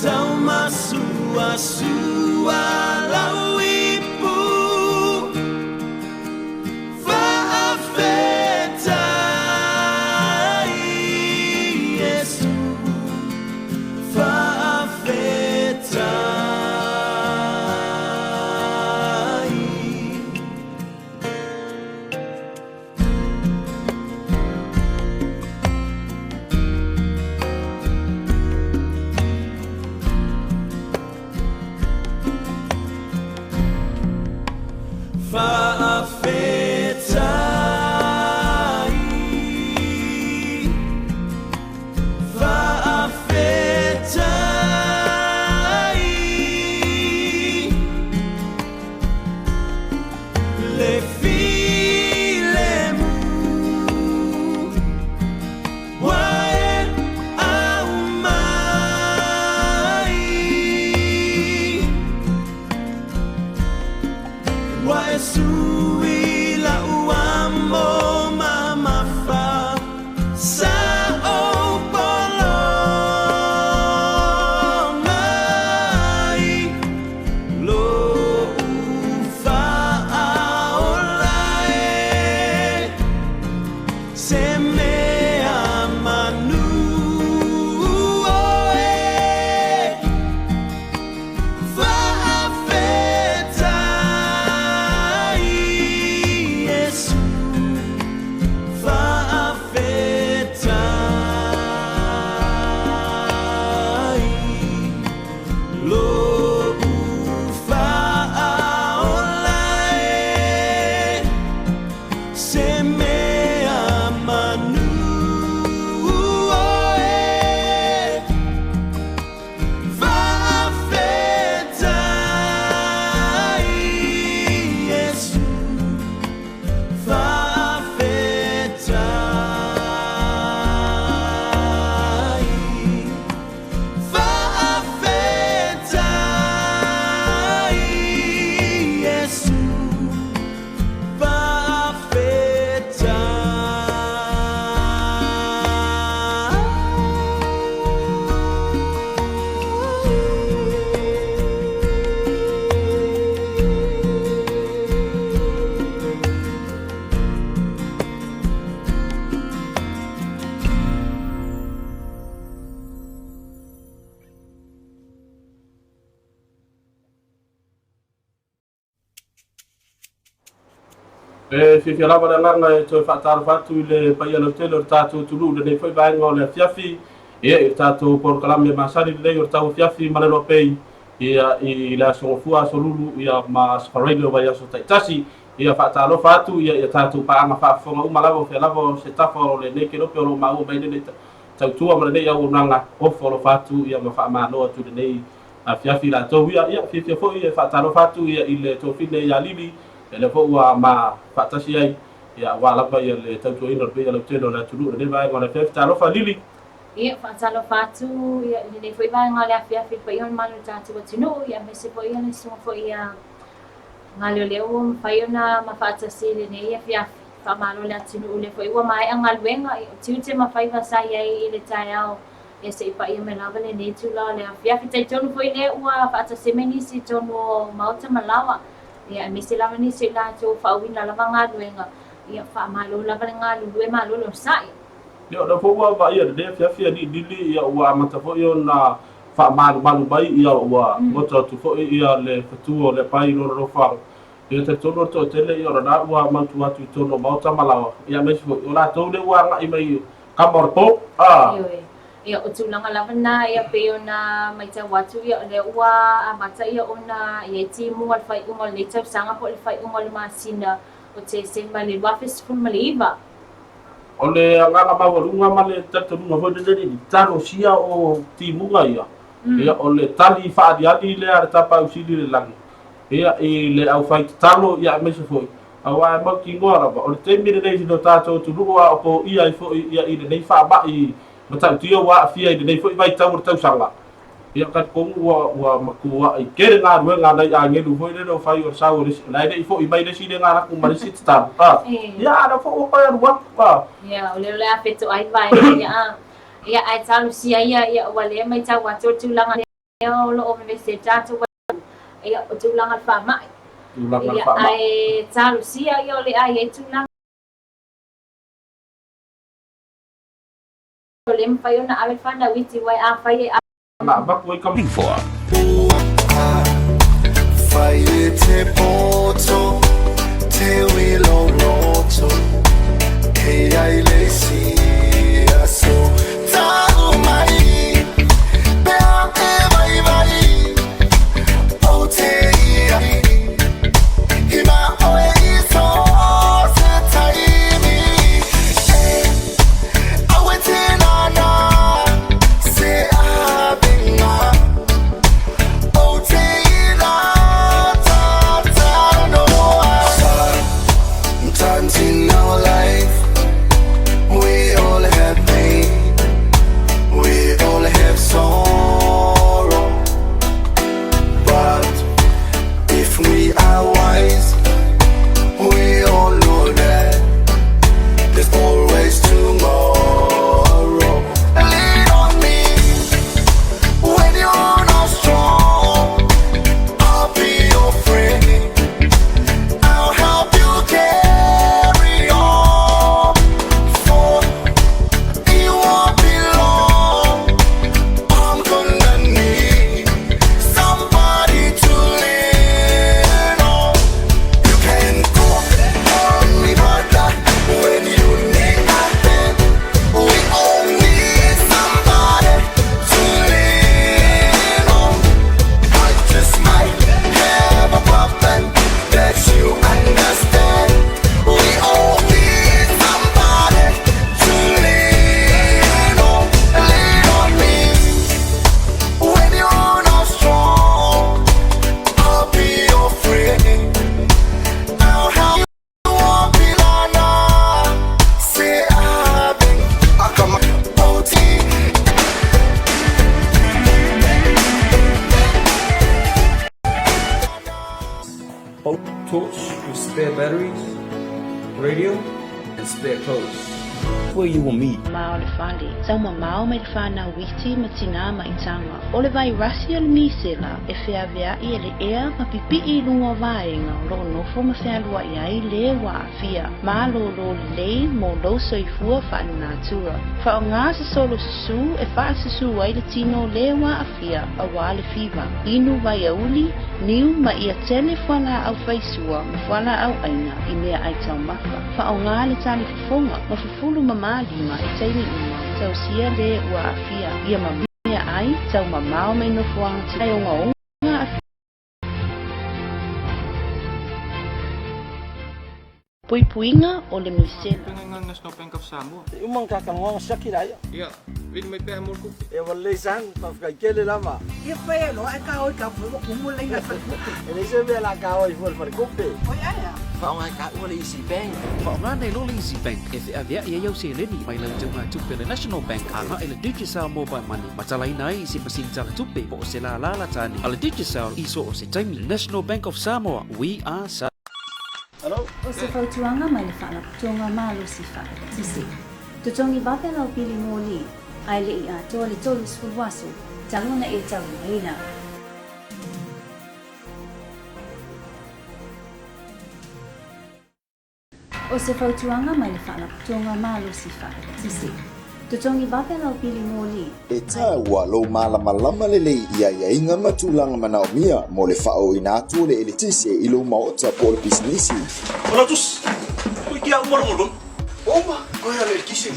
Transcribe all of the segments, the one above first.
Taumasua lau ipu Faafetai Iesu Faafetai. Faafetai, faafetai. Le filemu ua e aumai. Ua e sui la'u amo mamafa sa ou polo mai. Lo'u faaola e se mea manu oe. Faafetai Iesu, faafetai. Lo'u faaola e se mea manu oe. Faafetai Iesu, faafetai. Faafetai Iesu, faafetai. E fiafia lava le agaga e toe faatalofa atu i le paia lautele o le tatou atunuu i lenei foi vaega o le afiafi, ia, i le tatou polokalame masani lenei o le tauafiafi ma le loapei, ia, i le Aso Gafua, Aso Lulu, ia, ma Aso Faraile o vaiaso taitasi. Ia, faatalofa atu, ia, i a tatou paaga faafofoga uma lava o fea lava o se tafa o lenei kelope o lo o maua mai lenei tautua ma lenei auaunaga, ofo alofa atu, ia, ma faamalo atu i lenei afiafi i latou ia. Ia, fiafia foi e faatalofa atu, ia, i le tuafine ia Lili, ia, lea foi ua ma faatasi ai, ia, aua lava, ia, le tautuaina o le paia lautele o le atunuu i lenei vaega o le afiafi. Talofa Lili! Ia, faatalofa atu, ia, i lenei foi vaega o le afiafi i le paia o le malu o le tatou atunuu, ia, aemaise foi o le susuga foi ia Galeoleo ua mafai ona ma faatasi i lenei afiafi. Faamalo le atunuu lea foi ua maea galuega, ia, o tiute ma faiva sa i ai i le taeao, ia se i paia mai lava lenei itula o le afiafi. Talitonu foi lea ua faatasi mai nisi i totonu o maota ma laoa, ia, aemaise lava nisi o i latou ua faauiina lava galuega, ia, faamalo lava le galulue, malo le onosai. Ia, o lea foi ua vaaia i lenei afiafi alii Lili, ia, ua amata foi ona faamalumalu mai, ia, ua goto atu foi ia le fetu o Lepai i lona nofoaga. Ia, talitonu o le toatele, ia, o lena ua mautu atu i totonu o maota ma laoa, ia, aemaise foi o latou lea ua agai mai kama o le po, a. Ioe. Ia, o tulaga lava na, ia, pei ona matau atu, ia, o lea ua amata, ia, ona i ai timuga o le faaiuga o lenei tausaga po o le faaiuga o le masina o Tesema i le 2019. O le agaga maualuga ma le talitonuga foi lenei i talosia o timuga ia, ia o le tali faaaliali lea a le Tapaau Sili i le lagi, ia i le aufai tatalo, ia aemaise foi, aua e mautinoa lava, o le taimi lenei i lo tatou atunuu a o poia ai foi ia i lenei faamai matautia ua aafia i lenei foi vaitau o le tausaga, Ia talitonu ua ua matuai tele galuega a nai agelu foi lele o fai o le sau o le isi, o la e le i foi mai le isi le galaku ma le isi tatalo, a. Ia a o lea foi ua toe alu atu, a. Ia, o lea o le a fetoai vaega ia, a. Ia, ae talosia ia, ia ua le matau atu o le tulaga. O lo o vevesi ai tatou ia, o tulaga o le faamai. Tulaga o le Ia, faamai. Ae talosia ia o le a i ai tulaga o le mafai ona ave le fanau iti uae afai e Na avatu ai ka For. Fai e te poto, te wilo roto, e ai le si aso. Tau mai, pe a e vai vai, o te ia, i ma oe i so se taimi. E, awe te nana, se avenga. O te ila ta ta no. Sometimes in our life, we all have pain, we all have sorrow. But if we are wise, we all know that there's always tomorrow. Lean on me when you're not strong. I'll be your friend. I'll help you carry on. For you won't be long. I'm gonna need somebody to lean on. You can call on me, brother, when you need a hand. We all need somebody to lean on. I just might have a problem that you understand. We all need somebody to lean on, lean on me. When you're not strong, I'll be your friend. I'll help you won't be alone. Say I've been, I come OT. Torch with spare batteries, radio, and spare clothes. Where you will meet. Ma o le fale, taumamao mai le fanau iti ma tinā ma itaga. O le vairasi o le misela e feavea'i e le ea ma pipi'i i luga o vaega o loo nofo ma fealua'i ai lē ua aafia. Malōlō lelei mo lou soifua faalenatura. Faaaogā se solo susū e faasusu ai le tino o lē ua aafia auā le fiva. Inu vaiauli, niu ma ia tele fualaau faisua ma fualaau aina i meaai taumafa. Faaaogā le talifofoga ma fufulu mamā lima i taimi uma e tausia lē ua aafia. Ia manuia ai taumamao mai nofoaga e ogaoga puipuiga o le misela. Pega National Bank of Samoa. Uma ka siaki la ia. Ia, vili mai pea mo le kupe. E wa le sang pa fkai kele lava. Ia whea loa e ka oi ka fua kumu le inga whalekupe. E le se me la ka oi fua le kupe. Oi aia. Whaonga ka ua le Easy Bank. Faaaogā nei loa le Easy Bank e feavea'i ai au seleni mai lau teugatupe le National Bank aga'i le Digicel Mobile Money ma talaina ai i se masini talatupe po o se lālā latane a le Digicel i so o se taimi. National Bank of Samoa, we are Samoa. Hello. O se fautuaga mai le Faalapotopotoga Malosi Faaeletise. Totogi vave lau pili moli, ae le'i atoa le 30 aso talu ona e taulimaina. O se fautuaga mai le Faalapotopotoga Malosi Faaeletise. Totogi vave lau pili moli. E tāua lou malamalama lelei i aiaiga ma tulaga manaomia mo le faaooina atu o le eletise i lou maota po o le pisinisi. Ola tus. Ko kia uma lo. Oma, koe ale le kise.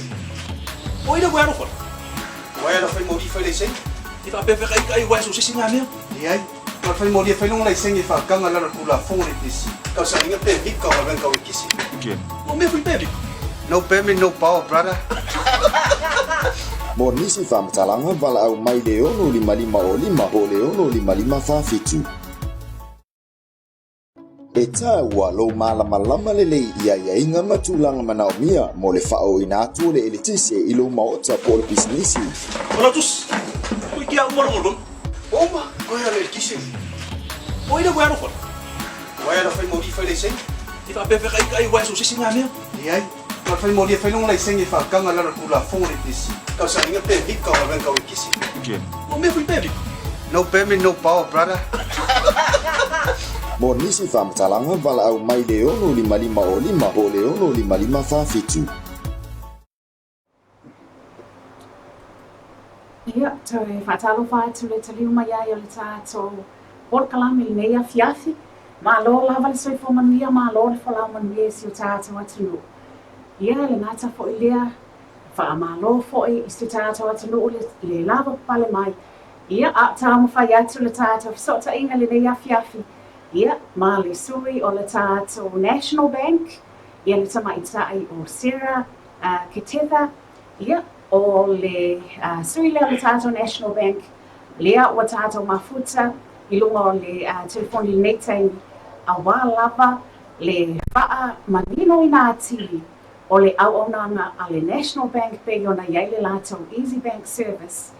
O ina wa ro. Wai ala fai mori fai le seng. I fa pe kai kai wa so se singa mea. Ni ai. Ma fai mori fai long lai seng e fa kanga la kula fong le tisi. Kau sa inga pe vik kau ga kau kisi. O me fui pe. No payment, no power, brother. Mo nisi faamatalaga valaau mai le 655 o po o le 655 47. E tāua lou malamalama lelei i aiaiga ma tulaga manaomia mo le faaooina atu o le eletise i lou maota po o le pisinisi. Ola tus. Ko kia uma lo. Oma, koe ale le kise. O ina wa ro. Wai ala fai mori fai le seng. I fa pe kai kai wa so se singa mea. Ni ai. Ma fai mori fai long lai seng e fa kanga la kula fong le tisi. Kau sa inga pe vik kau ga kau kisi. O me fui pe. No permit, no power, brother. Mo nisi faamatalaga valaau mai le 6 5 0 5 po o le 6 5 5 4 7. Ia, toe faatalofa atu le taliu mai ai o le tatou polokalame i lenei afiafi. Malo lava le soifua manuia, malo le folau manuia i si o tatou atunuu. Ia, e le gata foi lea, faamalo foi i si o tatou atunuu le, le lavapapale mai. Ia, a o taumafai atu le tatou fesootaiga i lenei afiafi, ia, ma le sui o le tatou National Bank, ia le tamaitai o Sarah Ketetha, ia, o le sui lea o le tatou National Bank, lea ua tatou mafuta i luga o le telefoni i lenei taimi, auā lava le faamaninoina atili o le auaunaga a le National Bank pei ona i ai le latou Easy Bank Service.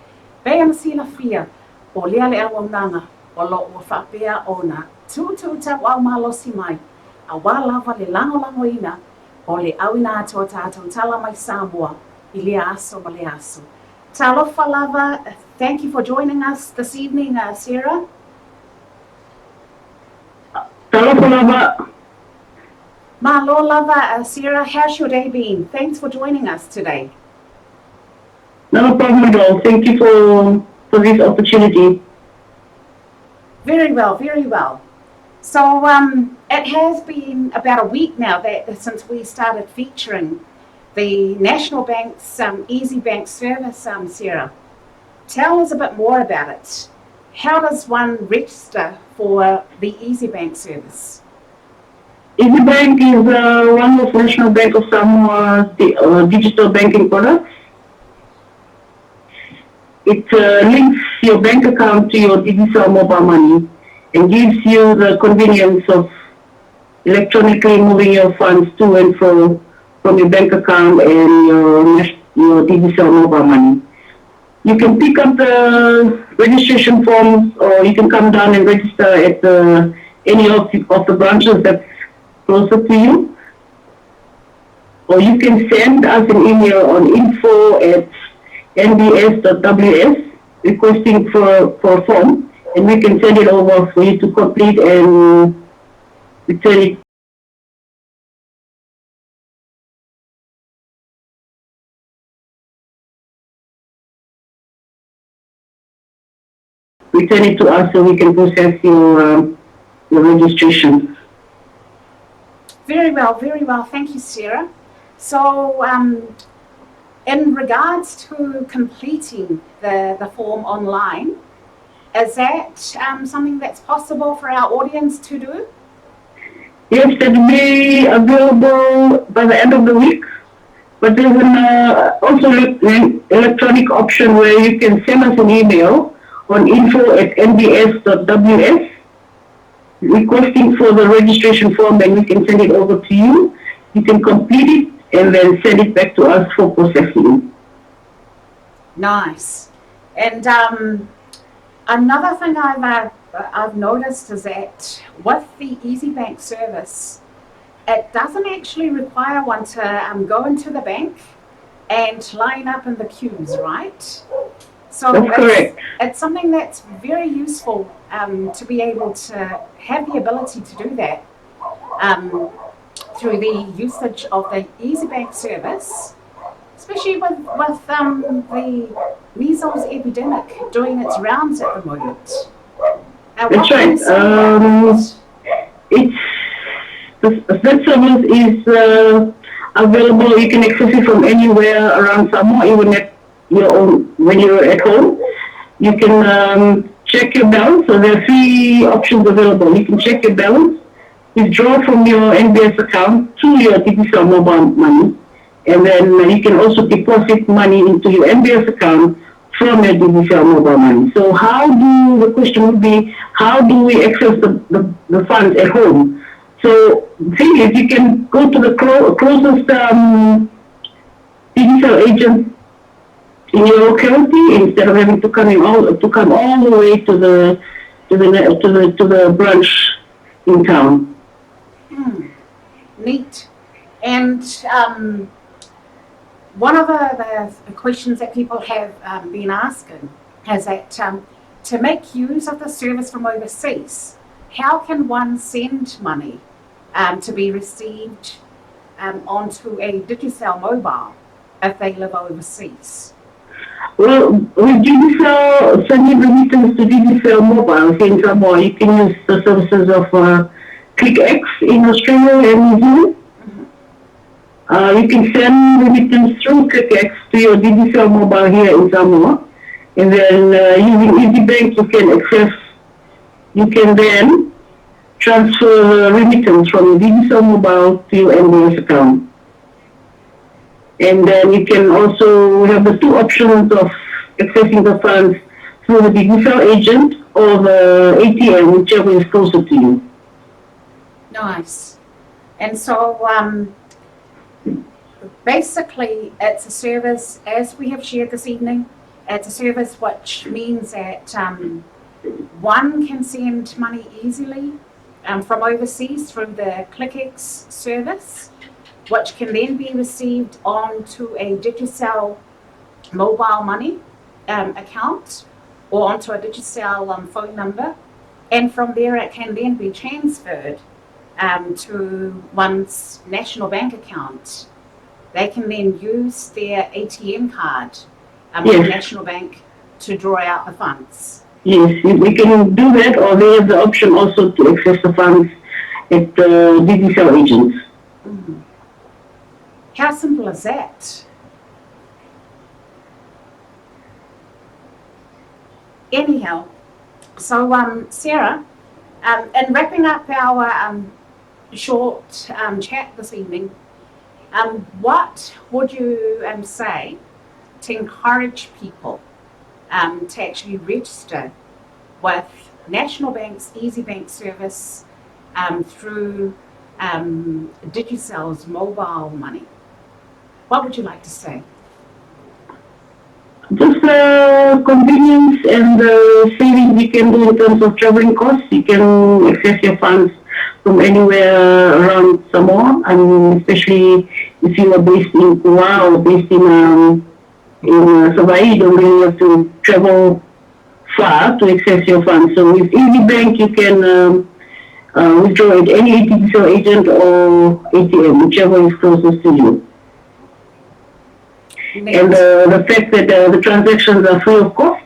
Pei ona silafia, o lea le auaunaga o lo o ua faapea ona tuutuutauau malosi mai, auā lava le lagolagoina o le auina atu o tatou tala mai Samoa i lea aso ma lea aso. Talofa lava, thank you for joining us this evening, Sarah. Talofa lava. Malo lava, Sarah, how's your day been? Thanks for joining us today. No problem at all. Thank you for this opportunity. Very well, very well. So it has been about a week now that since we started featuring the National Bank's Easy Bank service, Sarah. Tell us a bit more about it. How does one register for the Easy Bank service? Easy Bank is one of National Bank of Samoa's digital banking products. It links your bank account to your digital mobile money and gives you the convenience of electronically moving your funds to and fro from your bank account and your digital mobile money. You can pick up the registration forms or you can come down and register at any of the branches that's closer to you. Or you can send us an email on info@nbs.ws requesting for a form, and we can send it over for you to complete and return it. Return it to us so we can process your registration. Very well, very well. Thank you, Sarah. So, in regards to completing the form online, is that something that's possible for our audience to do? Yes, it'll be available by the end of the week. But there's also an electronic option where you can send us an email on info@nbs.ws requesting for the registration form, and we can send it over to you. You can complete it and then send it back to us for processing. Nice. And another thing I've noticed is that with the EasyBank service, it doesn't actually require one to go into the bank and line up in the queues, right? So That's correct. It's something that's very useful to be able to have the ability to do that through the usage of the EasyBank service, especially with the measles epidemic doing its rounds at the moment. That's What can right. you say about that? That service is available. You can access it from anywhere around Samoa, even at your own when you're at home. You can check your balance. So there are three options available. You can check your balance, withdraw from your NBS account to your Digicel mobile money, and then you can also deposit money into your NBS account from your Digicel mobile money. So the question would be, how do we access the funds at home? So the thing is, you can go to the closest Digicel agent in your locality instead of having to come all the way to the branch in town. Neat. And one of the questions that people have been asking is that to make use of the service from overseas, how can one send money to be received onto a Digicel mobile if they live overseas? Well, with Digicel, sending remittance to Digicel mobile here in Samoa, you can use the services of KlickEx in Australia and New Zealand. You can send remittance through KlickEx to your Digicel mobile here in Samoa. And then using EasyBank, you can access, you can then transfer the remittance from your Digicel mobile to your NBS account. And then you can also have the two options of accessing the funds through the Digicel agent or the ATM, whichever is closer to you. Nice. And so basically it's a service, as we have shared this evening, it's a service which means that one can send money easily from overseas through the KlickEx service, which can then be received onto a Digicel mobile money account or onto a Digicel phone number. And from there it can then be transferred to one's national bank account. They can then use their ATM card with the National Bank to draw out the funds. Yes, we can do that, or they have the option also to access the funds at the Digicel agents. How simple is that? Anyhow, so Sarah, in wrapping up our short chat this evening, what would you say to encourage people to actually register with National Bank's EasyBank service through Digicel's mobile money? What would you like to say? Just the convenience and the savings you can do in terms of traveling costs. You can access your funds from anywhere around Samoa, and especially if you are based in Kua or based in Savaii, you don't really have to travel far to access your funds. So with EasyBank, you can withdraw at any Digicel agent or ATM, whichever is closest to you. And the fact that the transactions are free of cost,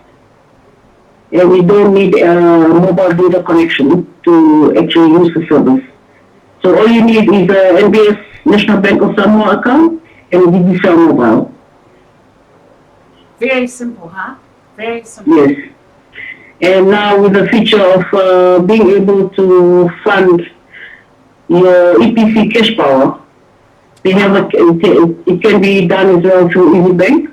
and we don't need a mobile data connection to actually use the service. So all you need is a NBS National Bank of Samoa account and a Digicel mobile. Very simple, huh? Very simple. Yes. And now with the feature of being able to fund your EPC cash power, they have it can be done as well through EasyBank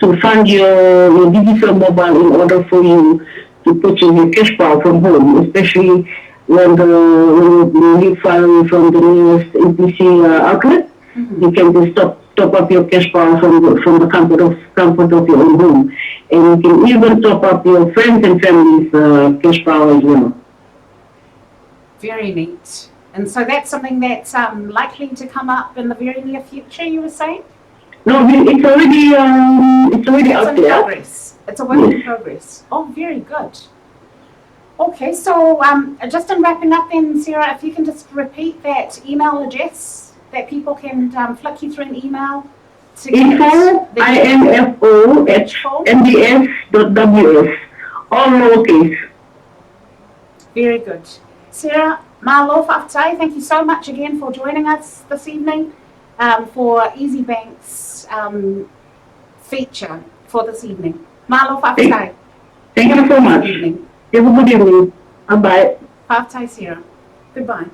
to fund your Digicel mobile in order for you to purchase your cash power from home, especially when you live far away from the nearest EPC outlet. Mm-hmm. You can just top up your cash power from the comfort of your own home. And you can even top up your friends and family's cash power as well. Very neat. And so that's something that's likely to come up in the very near future, you were saying? No, it's already out there. Progress. It's a work in progress. Oh, very good. Okay, so just in wrapping up then, Sarah, if you can just repeat that email address that people can flick you through an email to get info, info at nbs.ws, all lowercase. Very good. Sarah, malo fa'afetai, thank you so much again for joining us this evening for EasyBank's feature for this evening. Malo fa'afetai. Thank you so much. Evening. Have a good evening. Bye-bye. Fa'afetai, Sarah. Goodbye.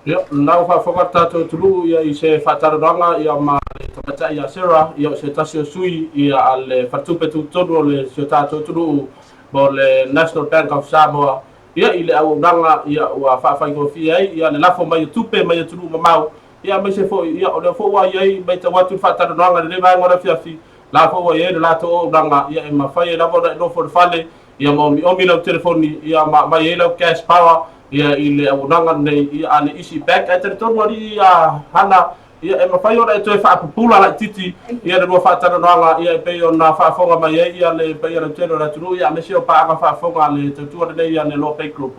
Ia, nau whaafogata tūturu ia i se whaataroranga ia ma le tamatai ia Sarah, ia o se tasi o sui ia a le whatupe tūtonu o le sio tā tūturu mo le National Bank of Samoa. Ia i le auaunaga ia ua faafaigofie ai ia le lafo mai o tupe mai atunuu mamao ia aemaise foʻi ia o lea foʻi ua iai maitau atu le faatalanoaga lenei vaega o le afiafi la foʻi ua iai le latou auaunaga ia e mafai ai lava ona e nofo i le fale ia ma omiomi lau telefoni ia ma aumai ai lau cash power ia i le auaunaga lenei ia a le Easy Bank ae talitonu alii ia Hana Ia, e mafai ona e toe faapupula laitiiti ia le lua faatalanoaga, ia, e pei ona faafofoga mai ai ia le paia lautele o le atunuu, ia, aemaise o paaga faafofoga a le tautua lenei a le Loa Bank Group.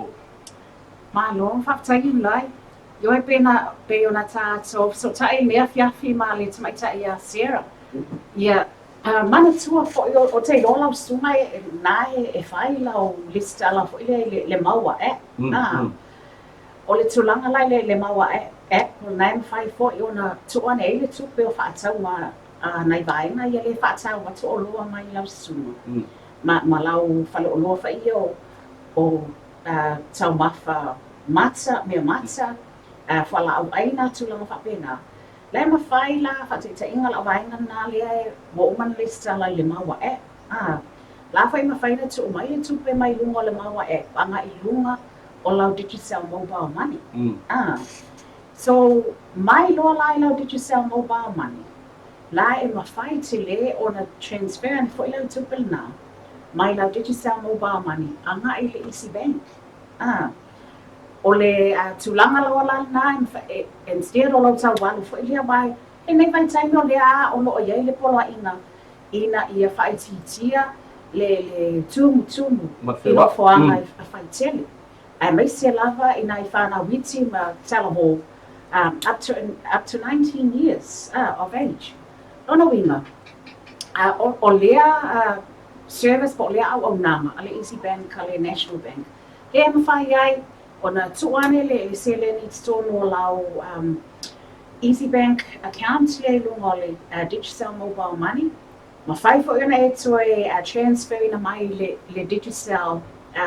Malo, faafetai Iulai. Ioe pei ona, pei ona tatou fesootai i lenei afiafi ma le tamaitai ia Sarah. Ia, manatua foi o te iloa lau susuga na e fai lau lesitala foi lea i le Maua App. O le tulaga la i le Maua App, o lena e mafai foi ona tuu ane ai le tupe o faatauga a nai vaega ia lea e faatau atu oloa mai lau susuga ma lau faleoloa foi ia o taumafa mata, mea mata, fualaau aina, tulaga faapena. La e mafai la faataitaiga lau vaega lena lea ua uma ona lesitala i le Maua App. La foi e mafai ona tuu mai le tupe mai luga o le Maua App agai i luga o lau Digicel Mobile Money. So, mai loa la i lau Digicel Mobile Money, la e mafai tele ona transfer ane foi lau tupe lena mai lau Digicel Mobile Money agai i le Easy Bank. O le tulaga loa la lena, instead o lou tau alu foi lea aua i lenei vaitaimi o lea lava o lo o i ai le poloaiga ina ia faaitiitia le tumutumu i nofoaga faitele, aemaise lava i nai fanau iti ma talavou up to 19 years of age. Lona uiga, o lea service po o lea auaunaga a le Easy Bank a le National Bank, lea e mafai ai ona tuu ane le seleni i totonu o lau Easy Bank account ia i luga o le Digicel Mobile Money. Mafai foi ona e toe transfer ina mai le Digicel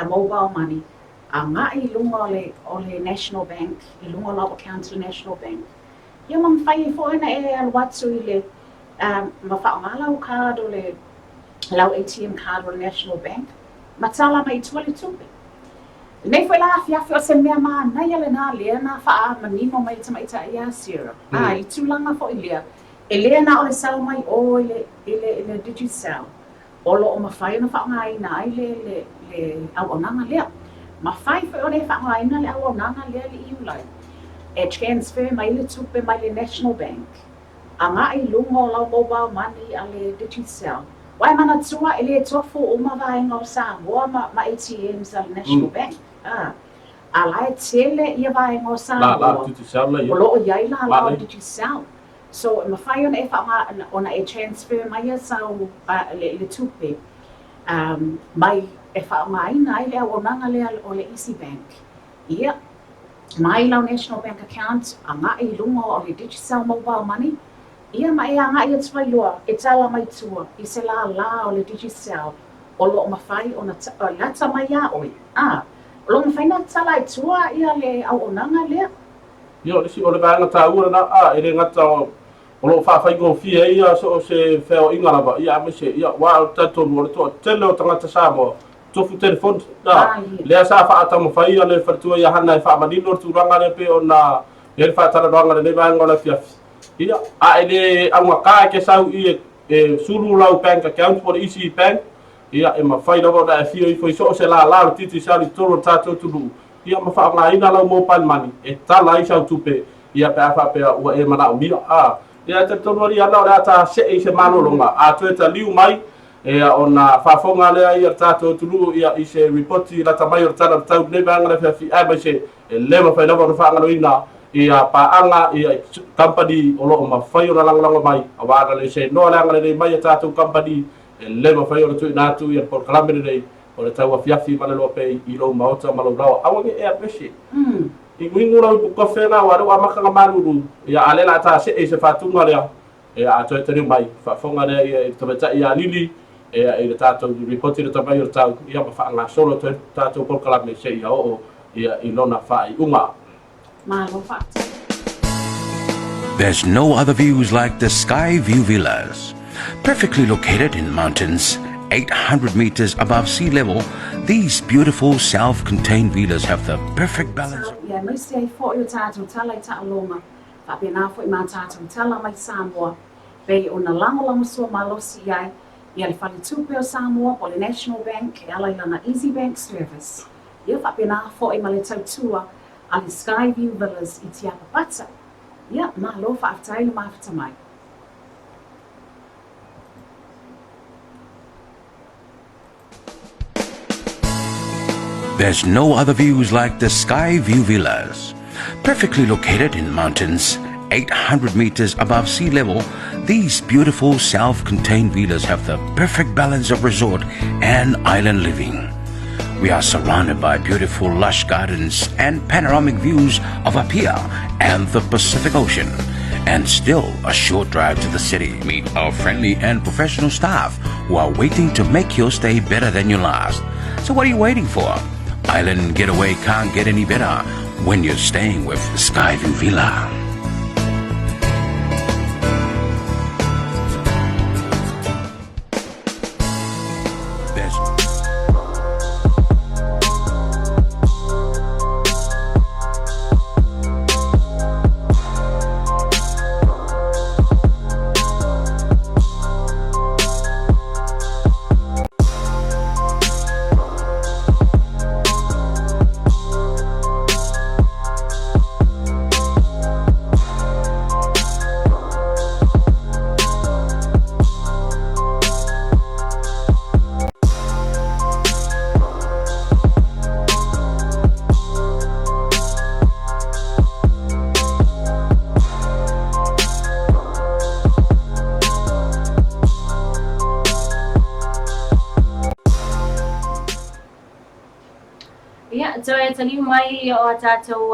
Mobile Money agai i luga o le National Bank, i luga o lau account i le National Bank. Ia ma mafai ai foi ona e alu atu i le ma faaaoga lau card o le lau ATM card o le National Bank ma tala mai i tua le tupe. Lenei foi la afiafi o se mea manaia lena lea na faamanino mai e le tamaitai ia Sarah. A, i tulaga foi lea, e le na o le sau mai o i le, i le, i le Digicel o lo o mafai ona faaaogaina ai le, le, le auaunaga lea. Mafai foi ona e faaaogaina le auaunaga lea i le Iulai e transfer mai le tupe mai le National Bank agai i luga o lau mobile money a le Digicel. Aua e manatua e le tofu uma vaega o Samoa ma ATMs a le National Bank. A la e tele ia vaega o Samoa o lo o i ai lala o le Digicel. So e mafai ona e faaaoga ona e transfer mai ia sau le tupe mai e faaaogaina ai le auaunaga lea o le Easy Bank. Ia, mai lau National Bank account agai i luga o le Digicel Mobile Money, ia ma e agai atu ai loa e tala mai tua i se lālā o le Digicel o lo o mafai ona lata mai iā ʻoe, a o lo o mafai ona tala i tua ia le auaunaga lea. Ia, o le isi, o le vaega taua lena, a, e le gata o lo o faafaigofie ai ia so o se feaoaiga lava, ia aemaise, ia, aua ou te talitonu o le toatele o tagata Samoa, tofu telefoni, a, lea sa faataumafai ia le faletua ia Hana e faamanino le tulaga lea pei ona i ai le faatalanoaga i lenei vaega o le afiafi. Ia, a e le augata e te sau i e sulu lau bank account po o le Easy Bank, ia, e mafai lava ona e afio ifo i so o se lālā o le Digicel i totonu o le tatou atunuu, ia ma faaaogaina lau mobile money e tala ai sau tupe, ia, pe a faapea ua e manaomia. A, ia, e talitonu alii Hana o le a ta see i se malologa, a toe taliu mai, Ia, ona faafofoga lea ia le tatou atunuu ia i se ripoti lata mai o le Tala o le Tau i lenei vaega o le afiafi, aemaise e le mafai lava ona faagaloina ia paaga ia i kamupani o lo o mafai ona lagolago mai, aua ana le seinoa le agalelei mai a tatou kamupani, e le mafai ona tuuina atu ia le polokalame lenei o le Tau Afiafi ma le Loa Pei i lou maota ma lou laoa. Aua ne i e alu ese. Iguigu lau ipukofe na, aua o lea ua amata ona malulu, ia a o lea o le a ta see i se faatuga lea. Ia, a toe taliu mai, faafofoga lea ia i le tamaitai ia Lili, ia, i le tatou lipoti lata mai o le tau, ia, ma faagasolo atu ai le tatou polokalame seia oo ia i lona faaiuga. Malo faafetai. There's no other views like the Skyview Villas. Perfectly located in mountains, 800 meters above sea level, these beautiful self-contained villas have the perfect balance. Ia, aemaise ai foi o tatou tala i taaloga Faapena foi ma tatou tala mai Samoa, pei ona lagolagosua malosi i ai ia le Faletupe o Samoa po o le National Bank e ala i lana Easy Bank Service. Ia faapena foi ma le tautua a le Skyview Villas i Tiapapata. Ia, malo faafetai le mafuta mai. There's no other views like the Skyview Villas. Perfectly located in mountains 800 meters above sea level, these beautiful self-contained villas have the perfect balance of resort and island living. We are surrounded by beautiful lush gardens and panoramic views of Apia and the Pacific Ocean. And still a short drive to the city. Meet our friendly and professional staff who are waiting to make your stay better than your last. So what are you waiting for? Island getaway can't get any better when you're staying with Skyview Villa. There's Ia, toe taliu mai o a tatou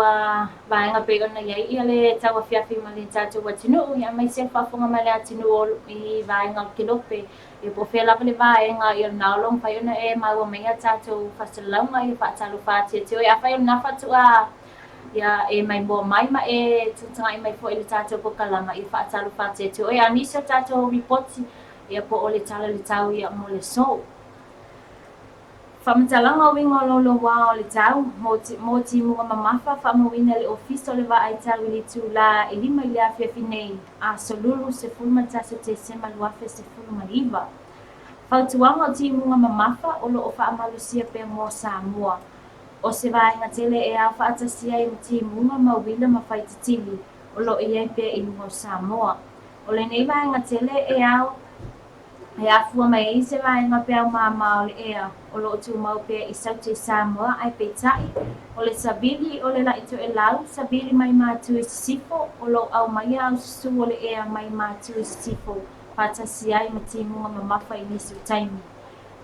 vaega pei ona i ai ia le tauafiafi ma le tatou atunuu, ia aemaise le faafofoga mai le atunuu o i vaega o le Kelope, ia po o fea lava le vaega ia o lena o lo o mafai ona e maua mai a tatou faasalalauga ia faatalofa atu ia te oe. Afai o lena faatoa ia e maimoa mai ma e tutaga'i mai foi i le tatou polokalama ia faatalofa atu ia te oe. A o nisi o tatou ripoti ia po o le tala o le tau ia mo le aso. Faamatalaga o uiga o louloua o le tau, mo timuga mamafa, faamauina e le Ofisa o le Vaai Tau i le itulā e 5 i le afiafi nei, aso Lulu 11 o Tesema 2019. Fautuaga o timuga mamafa o lo o faamalosia pea mo Samoa. O se vaega tele e ao faatasi ai ma timuga ma uila ma faititili o lo o i ai pea i luga o Samoa. O lenei vaega tele e ao E afua mai ai se vaega peau māmā o le ea o lo o tumau pea i Saute i Samoa ae peitai, o le savili o le laʻi toelau, savili mai Matu i Sisifo, o lo o aumaia aususū o le ea mai Matu i Sisifo faatasi ai ma timuga mamafa i nisi o taimi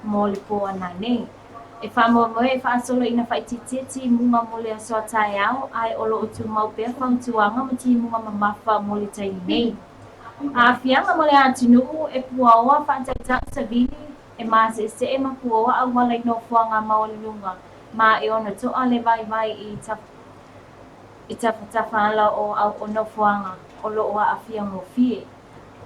mo le pō ananei. E faamoemoe e faasolo ina faaitiitia timuga mo le aso a taeao ae o lo o tumau pea fautuaga ma timuga mamafa mo le taimi nei. Aafiaga mo le atunuu e puaoa faatautau savili, e maseesee ma puaoa auala i nofoaga maualuluga ma e ono toa le vaivai i tafatafa ala o nofoaga o lo o aafia gofie.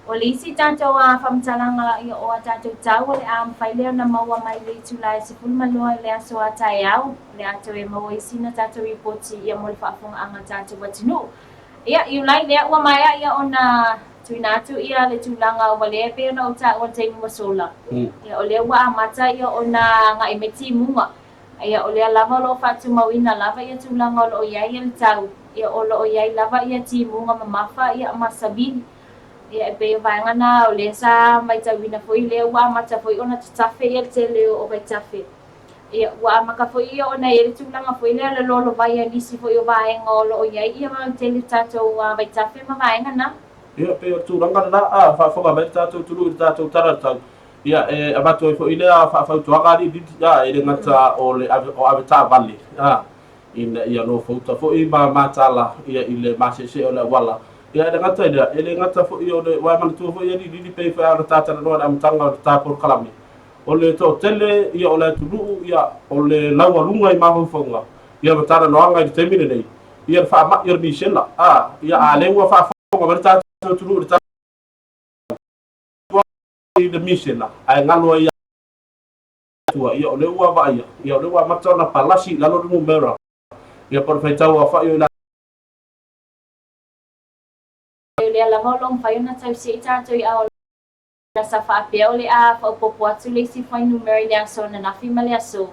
O le isi tatou faamatalaga o a tatou tau o le a mafai lea ona maua mai le itula e 12 i le aso a taeao, o le a toe maua ai sina tatou ripoti ia mo le faafofogaaga a tatou atunuu. Ia, Iulai lea ua maea ia ona tuuina atu ia le tulaga ua lea e pei ona ou taua i le taimi ua sola. Ia, o lea ua amata ia ona agai mai timuga. Ia, o lea lava o lo o faatumauina lava ia tulaga o lo o i ai ia le tau. Ia, o lo o i ai lava ia timuga mamafa ia ma savili. Ia, e pei o vaega na o lea sa matauina foi lea ua amata foi ona tatafe ia le tele o vaitafe. Ia, ua amata foi ia ona i ai le tulaga foi lea o le lolovai a nisi foi o vaega o lo o i ai ia tele tatou vaitafe ma vaega na. Ia, pei o le tulaga lena, a faafofoga mai le tatou atunuu i le tatou tala o le tau, ia, e avatu ai foi lea faafautuaga a alii, a, e le gata o le ave, o avetaavale, a, ina ia nofouta foi ma mataala ia i le maseesee o le auala. Ia, e le gata i lea, e le gata foi o le, ua e manatua foi alii Lili pei foi ona ta talanoa i le amataga o le ta polokalame, O le toatele ia o le atunuu ia o le laualuga i mafaufauga ia ma talanoaga i le taimi lenei ia le faamai o le misela a ia a lea ua faafofoga mai le tatou atunuu i le tatou i le misela ae galo ai atua ia o lea ua vaaia ia o lea ua amata ona palasi i lalo le numera ia po o le faitau aofai o i O lea lava o lo o mafai ona tausia i tatou i ao Na sa faapea o le a faaopoopo atu le isi fuainumera i le aso ananafi ma le aso.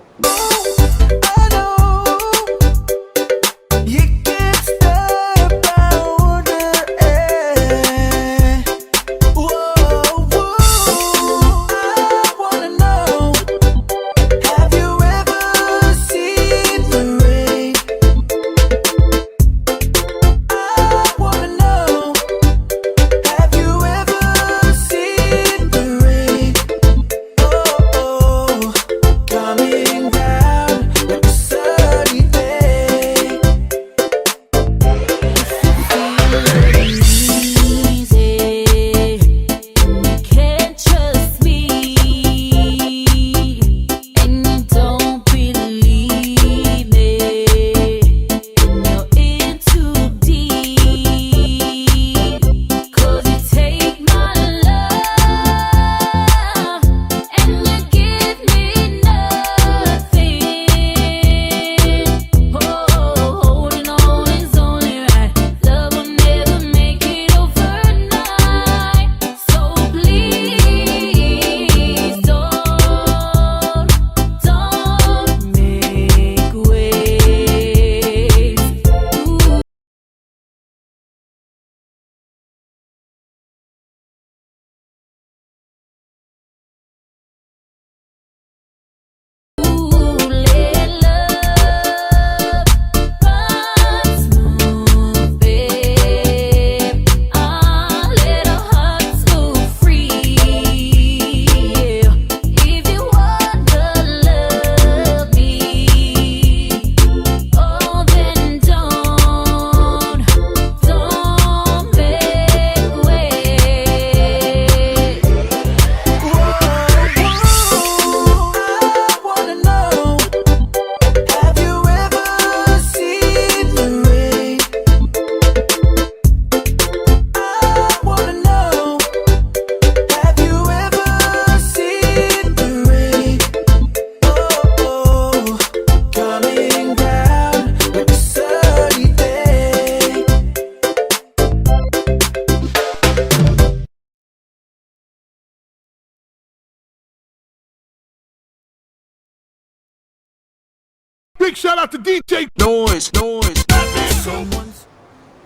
Big shout out to DJ Noise, Noise.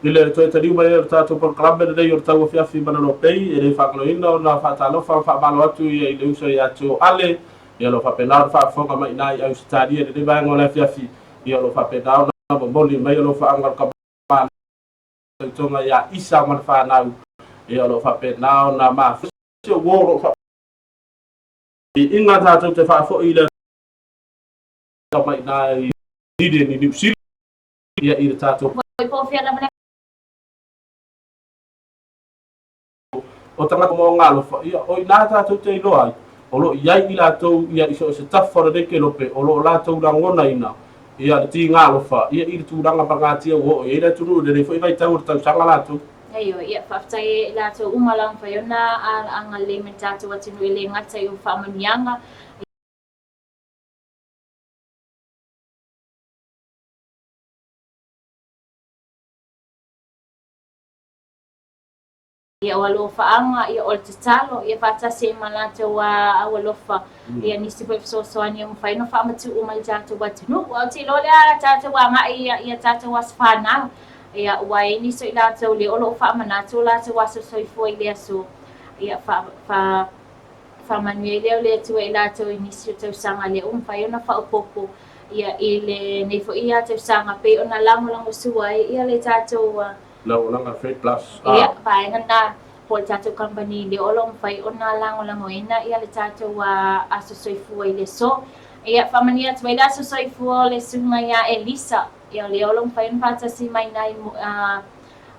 I le toe taliu mai ai o le tatou polokalame lenei o le Tauafiafi ma le Lopei, e le faagaloina ona faatalofa ma faamalo atu ia i le uso ia Joe Ale, ia o lo o faapena ona faafofoga mai i ina i Ausetalia i lenei vaega o le afiafi, ia o lo o faapena ona momoli mai alofaaga o le kama tautoga ia Isa ma le fanau, ia o lo o faapena ona mafua se uo o lo o faapena Viiga tatou te faafoi i le mai ina i Eden i Niu Sila ia i le tatou Foi po o fea lava le o tagata mo alofa ia o ina tatou te iloa ai o lo o i ai i latou ia i so o se tafa o lenei kelope o lo o latou lagonaina ia le tiga alofa ia i le tulaga pagatia ua oo i ai le atunuu i lenei foi vaitau o le tausaga latou. Ioe, ia, faafetai i latou uma lava mafai ona agalelei mai le tatou atunuu e le gata i faamanuiaga, Ia o alofaaga, ia o le tatalo, ia faatasi ai ma latou aualofa, ia nisi foi fesoasoani e mafai ona faamatuu mai i le tatou atunuu. Ae ou te iloa o lea tatou agai i a tatou aso fanau, ia ua i ai nisi o i latou lea o lo o faamanatu o latou aso soifua i le aso, ia fa, faamanuia ai lea o le Atua i latou i nisi o tausaga lea ua mafai ona faaopoopo ia i lenei foi tausaga pei ona lagolagosua ai ia le tatou Lagolaga Freight Plus. Ia, vaega lena po o le tatou kamupani lea o lo o mafai ona lagolagoina ia le tatou aso soifua i le aso. Ia, faamanuia atu ai le aso soifua o le susuga ia Elisa, ia o lea o lo o mafai ona faatasi mai nai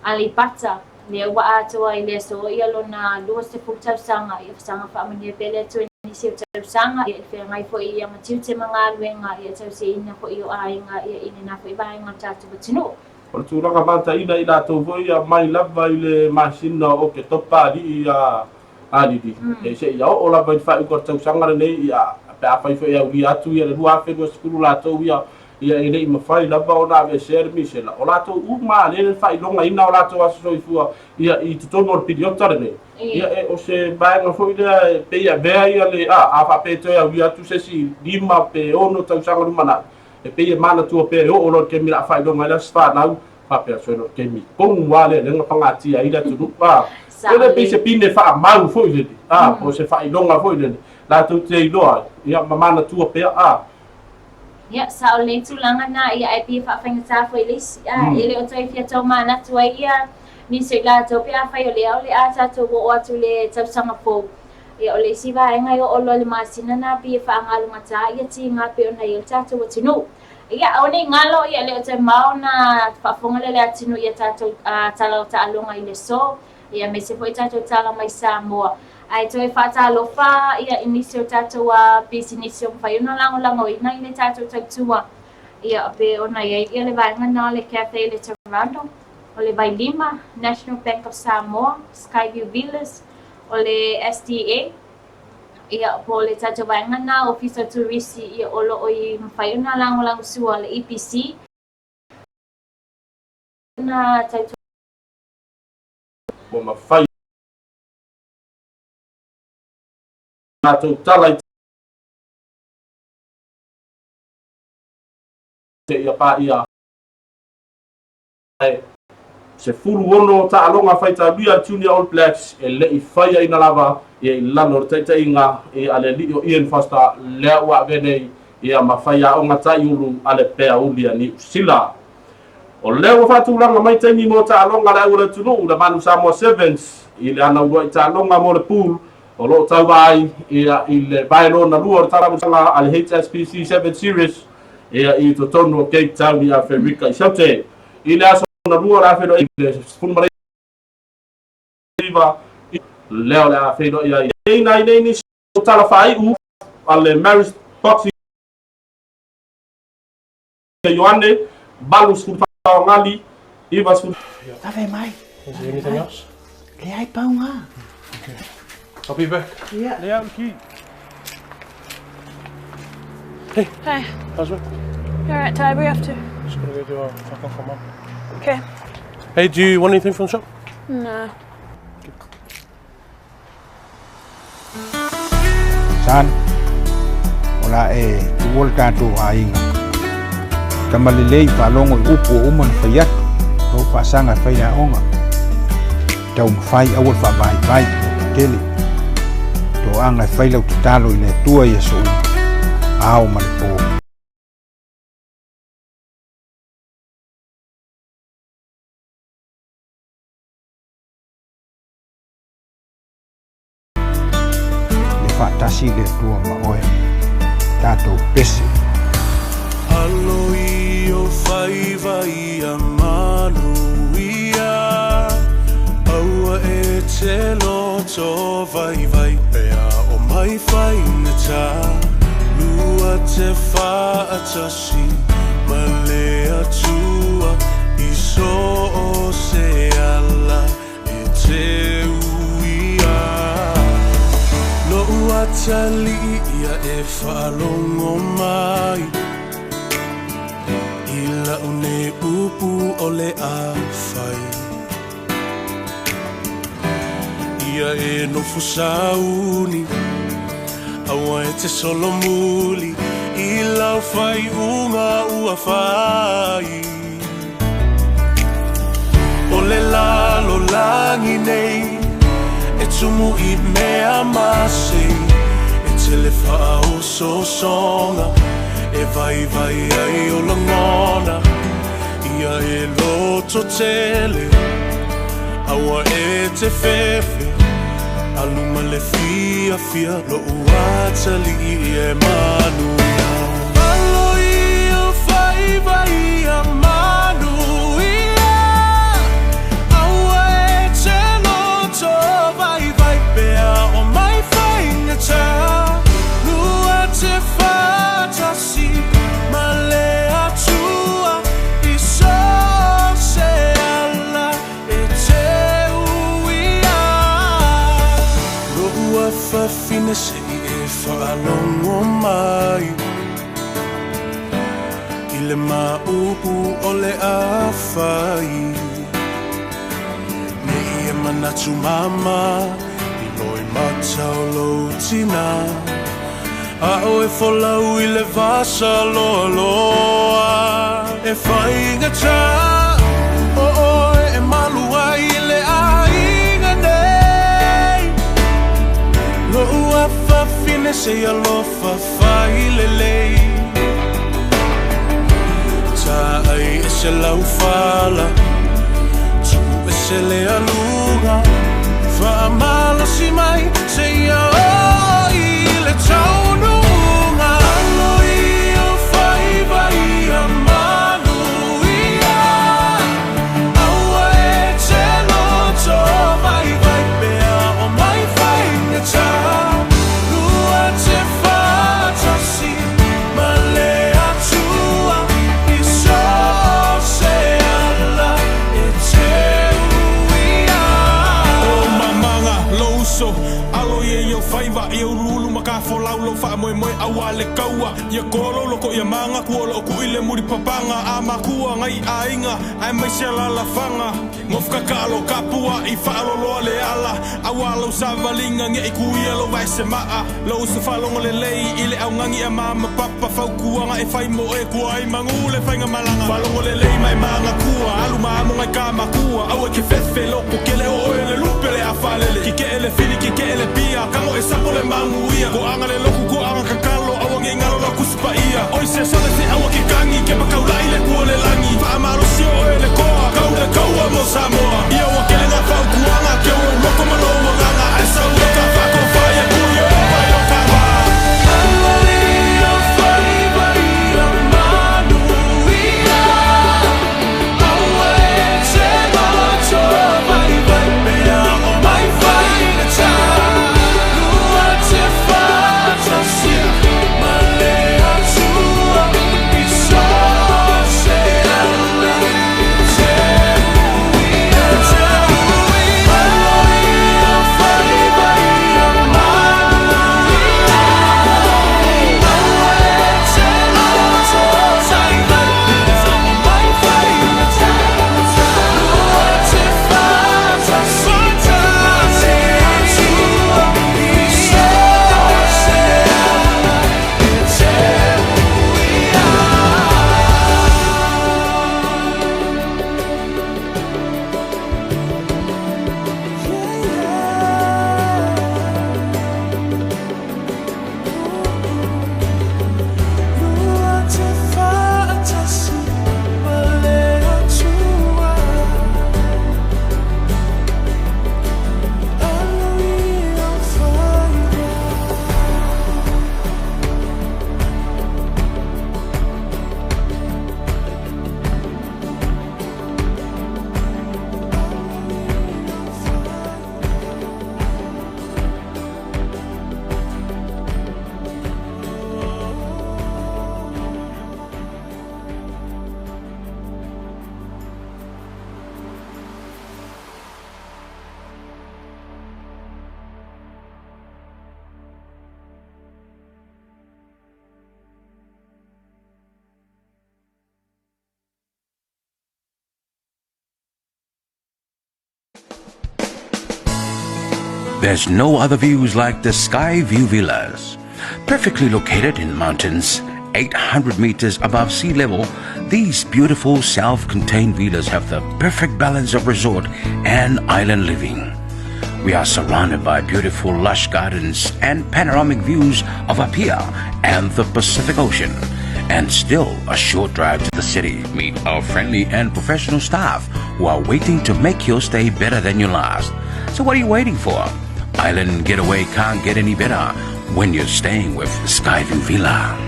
Aleipata, lea ua atoa i le aso ia lona 20 tausaga, ia saga faamanuia pea le Atua i nisi o tausaga, ia i feagai foi ia ma tiute ma galuega, ia tausiaina foi o aiga ia i lena foi vaega o le tatou atunuu. O le tulaga mataina i latou foi ia mai lava i le masina o Oketopa alii ia Alili, e seia oo lava i le faaiuga o le tausaga lenei, ia, pe afai foi e aulia atu ia le 2020 latou ia, ia e le i mafai lava ona aveesea le misela. O latou uma lava lea e faailogaina o latou aso soifua ia i totonu o le piliota lenei. Ia e o se vaega foi lea e pei e avea ia le, a, a faapea e toe aulia atu se isi 5 pe 6 tausaga lumanai, e pei e manatua pea e oo loa i le taimi o le a faailoga ai le aso fanau, faapea soe loa i le taimi tonu lava lea lea na pagatia ai le atunuu, a. E le pei se pine faamau foi lele, a, po o se faailoga foi lele, latou te iloa ai, ia ma manatua pea, a. Ia, sao lelei tulaga na, ia ae pei e faafaigata foi i le isi, a, e le o toe fia taumanatu ai ia nisi o i latou pe afai o lea o le a tatou oo atu i le tausaga fou. Ia, o le isi vaega e oo loa i le masina na pei e faagalugatā ia tiga pei ona i ai le tatou atunuu. Ia, aua ne i galo, ia e le o toe mao ona faafofoga lea o le atunuu i a tatou tala o taaloga i le aso, ia aemaise foi tatou tala mai Samoa. Ae toe faatalofa ia i nisi o tatou pisinisi o mafai ona lagolagoina i le tatou tautua, ia pei ona i ai ia le vaega lena o le Cathay i le Toronto, o le Vailima, National Bank of Samoa, Skyview Villas, o le SDA, ia po o le tatou vaega lena Ofisa o Turisi ia o lo o i mafai ona lagolagosua le EPC na tautua. Ua mafai latou tala i seia paia e 16 taaloga faitalia a le Junior All Blacks e le i faiaina lava ia i lalo o le taitaiga a le alii o Ian Foster lea ua avea nei ia ma faiaoga taiulu a le Peauli a Niu Sila. O lea ua faatulaga mai taimi mo taaloga a le au o le atunuu, le Manu Samoa Sevens, i le ana uluai taaloga mo le pool o lo o tauva ai ia i le vae lona lua o le tausaga a le HSBC Sevens Series ia i totonu o Cape Town i Aferika i Saute. I le aso lona lua o le a feiloai i le 19 lea o le a feiloai ai i nei nisi o tala faaiu a le Marist Boxing Ioane, 80 faogali, 90. Ave mai. Is there anything else? Leai pau ngā. Okay. I'll be back. Yeah. Lea o le key. Hey. Hey. How's work? All right, Ty, where you off to? Just gotta go do a fuck off for mum. Okay. Hey, do you want anything from the shop? No. Son, o le a e tuua le tatou aiga. Tama lelei faalogo i upu ua uma ona fai atu, lou faasaga e fai le aoga. Taumafai aua le faavaivai loto tele. Toaga e fai lau tatalo i le Atua i aso uma, ao ma le po. Ia faatasi le Atua ma oe, tatou pese. Alo i o faiva ia manuia Aua e te loto vaivai Pea o mai faigata Lua te faatasi Ma le Atua I so o se ala E te uia Lo'u atalii ia e faalogo mai I la'u nei upu o le a fai Ia e nofo sauni Aua e te solomuli I lau faaiuga ua fai O le lalolagi nei E tumu i mea masei E tele faaosoosoga E vaivai ai o lagona Ia e loto tele Aua e te fefe Alu ma le fiafia Lo'u atalii e manuia Alo i o faiva ia manuia Aua e te loto vaivai Pea o mai faigata Lua te faatasi Ma le Atua I so o se ala E te uia Lo'u afafine se i e faalogo mai I le ma upu o le a fai Ne i e manatu mama I loimata o lou tina A o e folau i le vasa loaloa E faigata O oe e malu ai i le aiga nei Lo'u afafine se i alofa fai lelei Taai ese lau fala Tuu ese le aluga Faamalosi mai seia oo i le taunuuga Alo i ou faiva ia manuia Aua e te loto vaivai Pea o mai faigata Lua te faatasi Ma le Atua I so o se ala E te uia O mamaga lou uso alo ia i ou faiva ia uluulu ma ka folau lou faamoemoe auā le kaua ia kolo loko ia maga kua loo kuʻi le muli papaga a makua ngai aiga aemaise alaalafaga Gofukaka lo kapuaʻi faaloloa le ala auā lau savaliga neʻi kuia lou vaesemaʻa lou uso faalogo lelei i le augani a ma papa fautuaga e fai mo oe kua ai magū le faigamalaga faalogo lelei ma e magakua alu ma amo ngai ka makua aua e ke fefe loko kele o oe le lupe le a faalele kekeʻe le fili kekeʻe le pia kago e sapo le maguia toaga le loku toaga kakalo aua nei galo lau Tusi Paia oi se sole se aua ke kagi ke makaulaʻi le kua o le lagi faamalosi o oe le koa kau le kaua mo Samoa ia ua kele ngā fautuaga ke o lou loko ma lou agaga ae sau ia ka faakofa ia kui o mai o ka wā. Alo i ou faiva ia manuia Aua e te loto vaivai Pea o mai faigata Lua te faatasi Ma le Atua I so There's no other views like the Skyview Villas. Perfectly located in mountains 800 meters above sea level, these beautiful self-contained villas have the perfect balance of resort and island living. We are surrounded by beautiful lush gardens and panoramic views of Apia and the Pacific Ocean. And still a short drive to the city. Meet our friendly and professional staff who are waiting to make your stay better than your last. So what are you waiting for? Island getaway can't get any better when you're staying with Skyview Villa.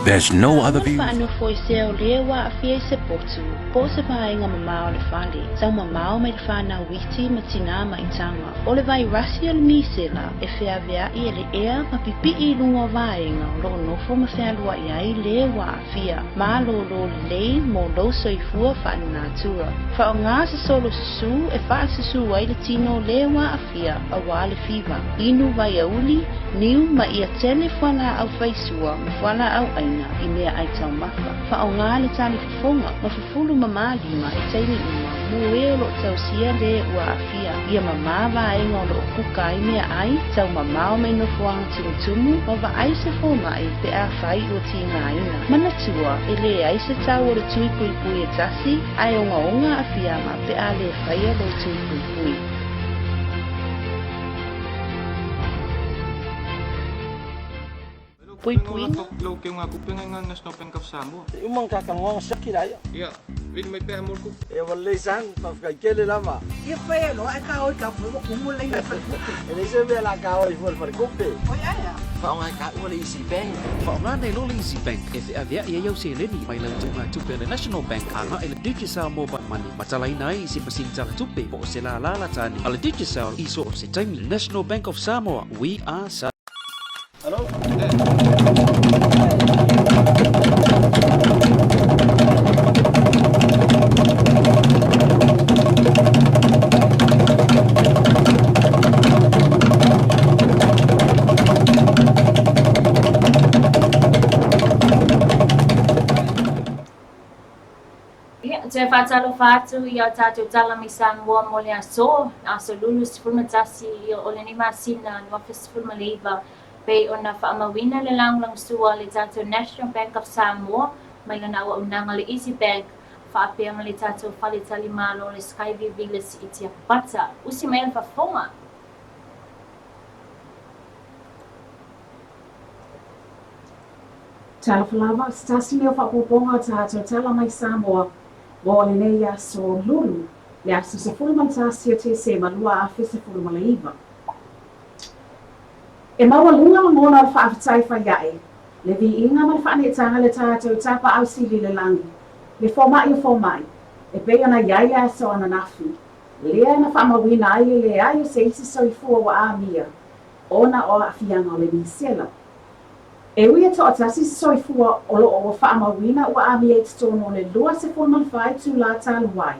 There's no other view. Faanofoesea o lea ua aafia i se potu, po o se vaega mamao o le fale, tau mamao mai le fanau iti ma tinā ma itaga. O le vairasi o le misela e feaveaʻi e le ea ma pipiʻi i luga o vaega o loo nofo ma fealuaʻi ai le ua aafia. Malōlō lelei mo lou soifua faalenatura. Faaaogā se solo susū e faasusū ai le tino o le ua aafia auā le fiva. Inu vaiauli, niu ma ia tele fualaau faisua ma fualaau aina i meaai taumafa. Faaaogā le talifofoga ma fufulu mamā lima i taimi uma mo e o loo tausia le ua aafia. Ia mamā vaega o loo kuka ai meaai, taumamao mai nofoaga tumutumu ma vaai se fomai pe afai ua tigaina. Manatua, e leai se tau o le tui puipui e tasi, ae ogaoga aafiaga pe a lē faia lou tui puipui. Puipuiga. Lou keuga kupe ngai National Bank of Samoa. E uma ka kanoa siaki la ia. Ia, vili mai pea mo le kupe. Ia ua lelei san, faafetai tele lava. Ia fai loa ae ka oi ka fua ua kumu le laina i falekupe. E leai se mea la ka oi fua i le falekupe. Oi ae a. Faaaoga e taua le Easy Bank. Faaaoga nei loa le Easy Bank e feaveai ai au seleni mai lau teugatupe a le National Bank agai i le Digicel Mobile Money ma talaina ai i se masini tala tupe po o se lālā la tane a le Digicel i so o se taimi. National Bank of Samoa, we are Samoa. Hello? Ia, toe faatalofa atu i a tatou tala mai Samoa mo le aso, aso lulu 11 o lenei masina 2019, pei ona faamauina le lagolagosua a le tatou National Bank of Samoa mai lana auaunaga le Easy Bank faapea ma le tatou fale talimalo le Skyview Villas i Tiapapata. Usi mai le faafofoga. Talofa lava, o se tasi mea o faaopoopoga o tatou tala mai Samoa mo lenei aso lulu, le aso 11 o Tesema 2019. E maualuga lagona o le faafetai fai ae, le viiga ma le faaneetaga i le tatou Tapaau Sili i le Lagi, le Fomai o Fomai, e pei ona i ai le aso ananafi, lea na faamauina ai le leai o se isi soifua ua amia ona o aafiaga o le misela. E ui e toatasi se soifua o loo ua faamauina ua amia i totonu o le 24 itulā talu ai,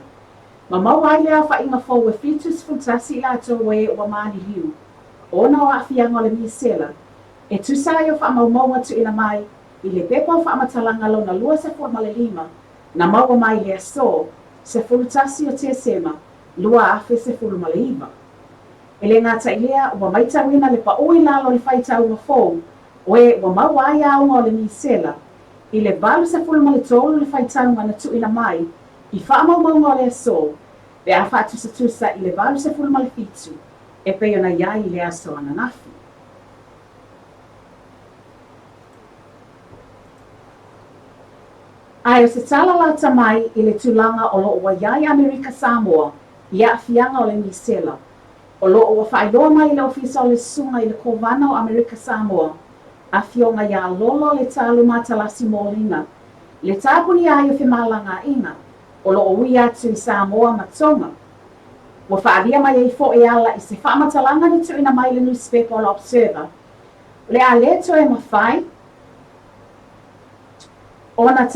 ma maua ai le aofaiga fou e 71 i latou e ua maliliu ona o aafiaga o le misela, e tusa ai o faamaumauga tuuina mai i le pepa o faamatalaga lona 25 na maua mai i le aso 11 o Tesema 2019. E le gata i lea, ua maitauina le paʻu i lalo o le faitauga fou o e ua maua ai aoga o le misela i le 83 le faitauga na tuuina mai i faamaumauga o le aso pe a faatusatusa i le 87 e pei ona i ai i le aso ananafi. Ae o se tala lata mai i le tulaga o lo o ua i ai Amerika Samoa i aafiaga o le misela, o lo o ua faailoa mai e le Ofisa o le Susuga i le Kovana o Amerika Samoa, Afioga iā Lolo Letalu Matalasi Moliga, le tapunia ai o femalagaaiga o lo o ui atu i Samoa ma Tonga. Ua faaalia mai ai foʻi e ala i se faamatalaga na tuuina mai i le nusipepa o le Observer, o le a lē toe mafai ona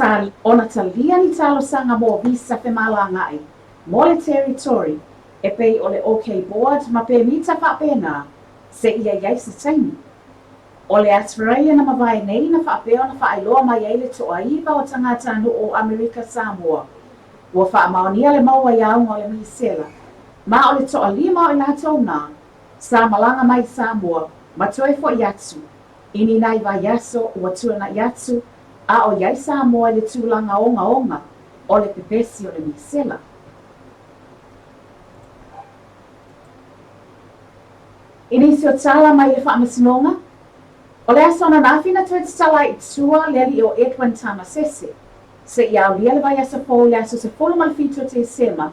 ona talia ni talosaga mo visa femalagaai mo le territory e pei o le OK Board ma pemita faapena seia i ai se taimi. O le Astralia na mavae nei na faapea ona faailoa mai ai le toaiva o tagatanuu o Amerika Samoa ua faamaonia le maua i auga o le misela, ma o le toalima o i latou na, sa malaga mai i Samoa ma toe fo'i atu i ni nai vaiaso ua tuana'i atu a o i ai Samoa i le tulaga ogaoga o le pepesi o le misela. I nisi o tala mai le Faamasinoga, o le aso ananafi na toe tatala ai i tua le alii o Edwin Tamasese, seia aulia le vaiaso fou i le aso 17 o Tesema,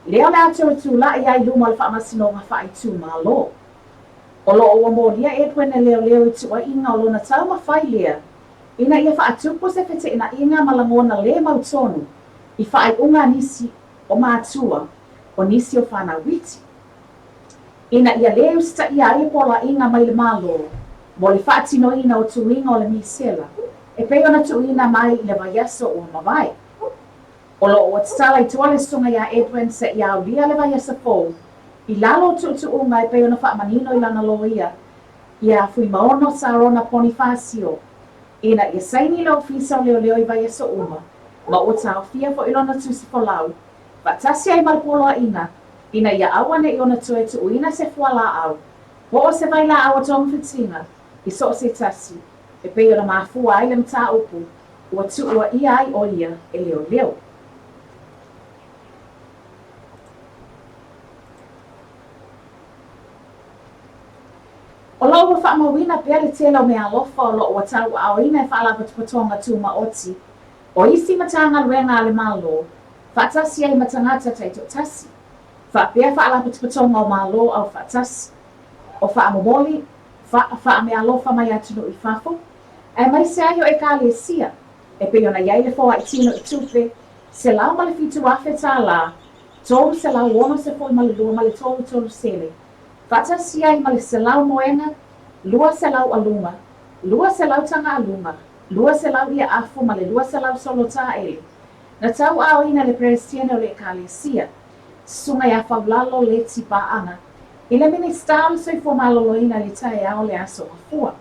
lea o le a toe tula'i ai i luma o le Faamasinoga Faaitumalo. O lo o ua molia Edwin e leoleo i tuuaiga o lona taumafai lea ina ia faatupu se feteenaiga ma lagona le mautonu i faaiuga a nisi o matua o nisi o fanau iti. Ina ia le usitaia ai le poloaiga mai le Malo mo le faatinoina o tuiga o le misela e pei ona tuuina mai i le vaiaso ua mavae. O lo o ua tatala i tua le susuga ia Edwin seia aulia le vaiaso fou i lalo o tuutuuga e pei ona faamanino i lana loia ia Fuimaono Sarona Ponifasio ina ia saini le Ofisa o Leoleo i vaiaso uma ma ua taofia foi lona tusi folau faatasi ai ma le poloaiga ina ia aua ne i ona toe tuuina se fualaau po o se vailaau a togafitiga i so o se tasi e pei ona mafua ai le mataupu ua tuua ʻia ai ʻo ia e leoleo. O lo o ua faamauina pea le tele o meaalofa o lo o ua tauaaoina e Faalapotopotoga Tumaoti o isi Matagaluega a le Malo faatasi ai ma tagata taitoatasi, faapea Faalapotopotoga o Malo Aufaatasi, o faamomoli, faameaalofa mai atunuu i fafo, aemaise ai o Ekalesia, e pei ona i ai le foai tino i tupe $107,000, 362 ma le 33 sene, faatasi ai ma le 100 moega, 200 aluga, 200 tagaaluga, 200 ia afu ma le 200 solo taele, na tauaaoina e le Peresetene o le Ekalesia, Susuga ia Faulalo Leti Paaga, i le Minisita o le Soifua Maloloina i le taeao o le aso Gafua.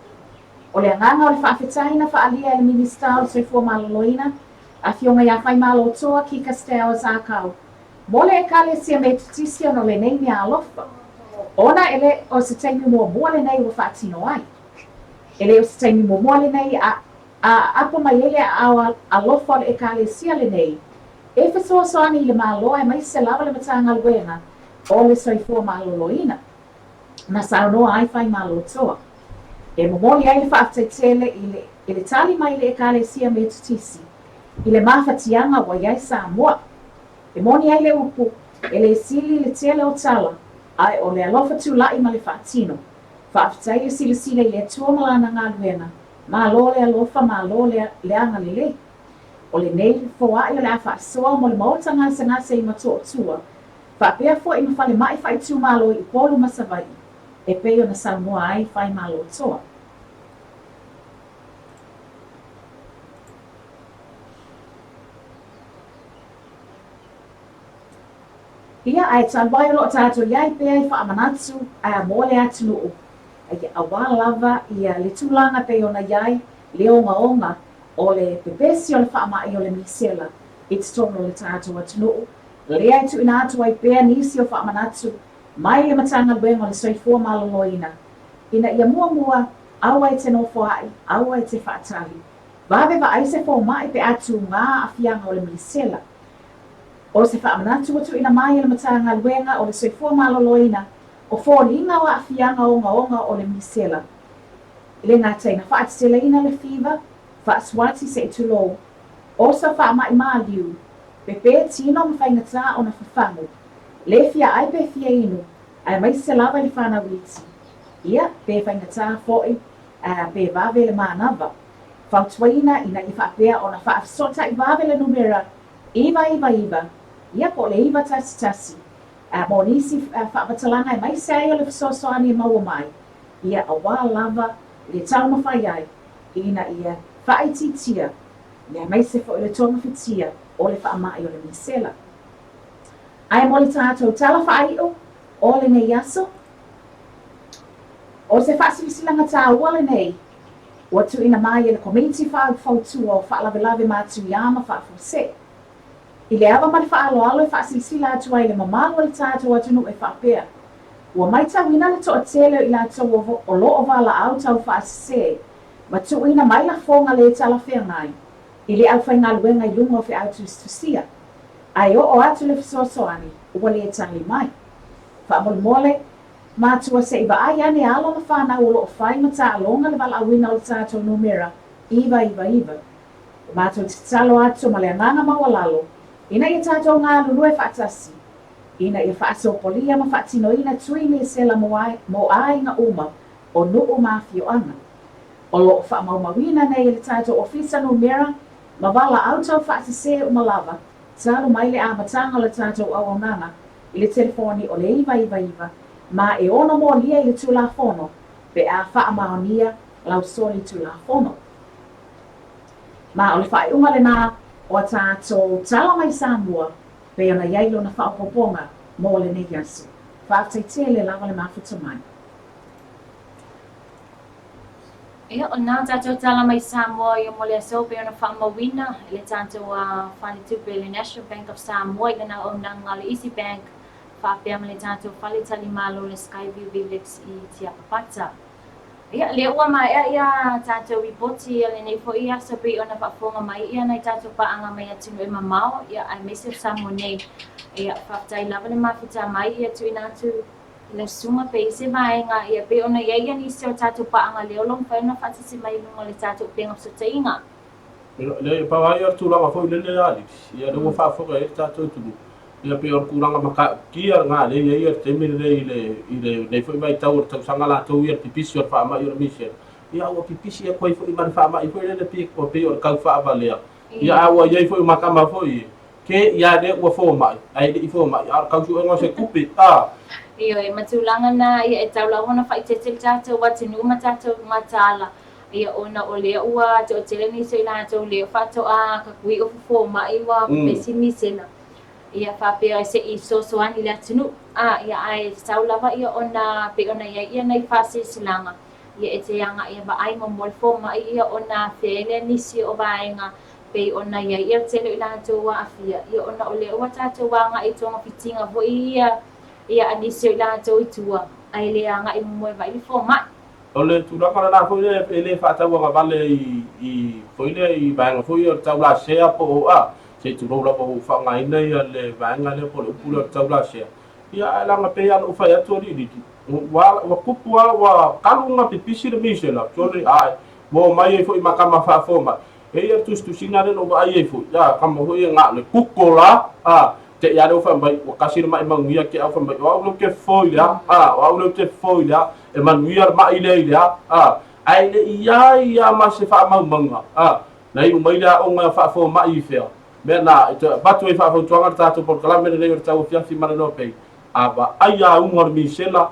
O le agaga o le faafetai na faaalia e le Minisita o le Soifua Maloloina, Afioga ia Faimalotoa Kika Stowers Akau, mo le Ekalesia Metotisi ona o lenei meaalofa, ona e le o se taimi muamua lenei ua faatino ai. E le o se taimi muamua lenei a aapo mai ai le aao alofa o le Ekalesia lenei e fesoasoani i le Malo aemaise lava le Matagaluega o le Soifua Maloloina, na saunoa ai Faimalotoa. E momoli ai le faafetai tele i le i le tali mai le Ekalesia Metotisi i le mafatiaga ua i ai Samoa. E moni ai le upu, e le sili le tele o tala, ae o le alofa tula'i ma le faatino. Faafetai le silasila i le Atua ma Lana galuega, malo le alofa, malo le le agalelei. O lenei foai o le a faasoa mo le maota gasegase i Motootua, faapea foi ma falemai faaitumalo i Upolu ma Savaii, e pei ona saunoa ai Faimalotoa. Ia, ae talu ai o lo o tatou i ai pea i faamanatu mo le atunuu, ia, aua lava ia le tulaga e pei ona i ai le ogaoga o le pepesi o le faamai o le misela i totonu o le tatou atunuu, lea e tuuina atu ai pea nisi o faamanatu mai le Matagaluega o le Soifua Maloloina ina ia muamua aua e te nofoaʻi, aua e te faatali. Vave vaai se fomai pe a tūgā aafiaga o le misela. O se faamanatu ua tuuina mai e le Matagaluega o le Soifua Maloloina o foliga o aafiaga ogaoga o le misela e le gata ina faateteleina le fiva, faasuati seʻi tulou, oso faamaʻi maliu, pepē tino ma faigata ona fafagu, le fia ʻai pe fia inu, aemaise lava i le fanau iti. Ia, pe faigata foʻi, pe vave le manava. Fautuaina ina ia faapea ona faafesootaʻi vave le numera 999, ia po o le 911, mo nisi faamatalaga aemaise ai o le fesoasoani e maua mai, ia aua lava le taumafai ai ina ia faaitiitia aemaise foi le togafitia o le faamai o le misela. Ae mo le tatou tala faaiu o lenei aso, o se faasilasilaga taua lenei Ua tuuina mai e le Komiti Faaufautua o Faalavelave Matuia ma Faafuasei. I le ava ma le faaaloalo e faasilasila atu ai i le mamalu o le tatou atunuu e faapea, Ua maitauina le toatele o i latou o lo o valaau taufaasese ma tuuina mai lafoga le talafeagai i le aufaigaluega i luga o feau tusitusia, ae oo atu le fesoasoani ua le tali mai. Faamolemole, matua se i vaai ane alo ma fanau o lo o fai ma taaloga le valaauina o le tatou numera 999. E matou te tatalo atu ma le agaga maualalo ina ia tatou galulue faatasi ina ia faasopolia ma faatinoina tui misela mo aiga uma o nuu ma afioaga. O lo o faamaumauina nei e le tatou Ofisa numera ma valaau taufaasese uma lava talu mai le amataga o le tatou auaunaga i le telefoni o le 999 ma e ono molia i le Tulafono pe a faamaonia lau solitulafono. Ma o le faaiuga lena o a tatou tala mai Samoa pei ona i ai lona faaopoopoga mo lenei aso. Faafetai tele lava le mafuta mai. Ia, o lena tatou tala mai Samoa ia mo le aso pei ona faamauina i le tatou faletupe le National Bank of Samoa i lana auaunaga o le Easy Bank faapea ma le tatou fale talimalo le Skyview Village i Tiapapata. Ia, lea ua maea ia tatou ripoti ia lenei foi aso pei ona faafofoga mai ia nai tatou paaga mai atunuu e mamao ia aemaise o Samoa nei. Ia, faafetai lava le mafuta mai ia tuuina atu i lau susuga pe i se vaega ia pei ona i ai ia nisi o tatou paaga lea o lo o mafai ona faatasi mai i luga o le tatou upega fesootaiga. Leai, e pau lava ia o le tulaga foi lele a Aliki, ia lea ua faafofoga i ai le tatou atunuu. Ia pei o le tulaga matautia lena lea e i ai le taimi lenei i le i lenei foi vaitau o le tausaga latou ia le pipisi o le faamai o le misela. Ia ua pipisi atu ai foi ma le faamai foi lele pei ua pei o le tau faavalea. Ia a ua i ai foi ma tama foi ke ia lea ua fomai ae le i fomai a o le tau suega o se tupe a. Ioe, ma tulaga na ia e tau lava ona faaeteete le tatou atunuu ma tatou mataala Ia ona o lea ua toatele nisi o i latou lea faatoa kakui o fofomai ua pepesi misela. Ia faapea se i fesoasoani i le atunuu. A, ia ae tatau lava ia ona pei ona i ai ia nai faasilasilaga, ia e te agai e vaai muamua le fomai ia ona afea ai lea nisi o vaega pei ona i ai ia le tele o i latou ua aafia, ia ona o lea ua tatou agai i togafitiga foi ia ia a nisi o i latou i tua, ae le agai muamua e vaai le fomai. O le tulaga lena foi lea e le faatauagavale i foi lea i vaega foi ia o le taulasea po o a, se i tulou lava ua ou faaaogaina ia le vaega lea po o le upu lea o le taulasea. Ia ae leaga pei lava ona ou fai atu alii ua tupu lava ua talu ona pipisi le misela, sole ae ua omai ai foi ma tama faafomai. E i ai le tusitusiga lea na ou vaai ai foi, a tama foi ia na o le kuko la, a te i a lea ua fai mai ua tasi le mai manuia ke au fai mai o au lea ou te fofo i le a, a o au lea ou te fofo i le a, e manuia le mai lea i le a, a ae le i ai lava ma se faamaumauga, a na iu mai le aoga faafomai i fea mea na e toe avatu ai faafautuaga le tatou polokalame lenei o le tauafiafi ma le Nopei, a vaai auga o le misela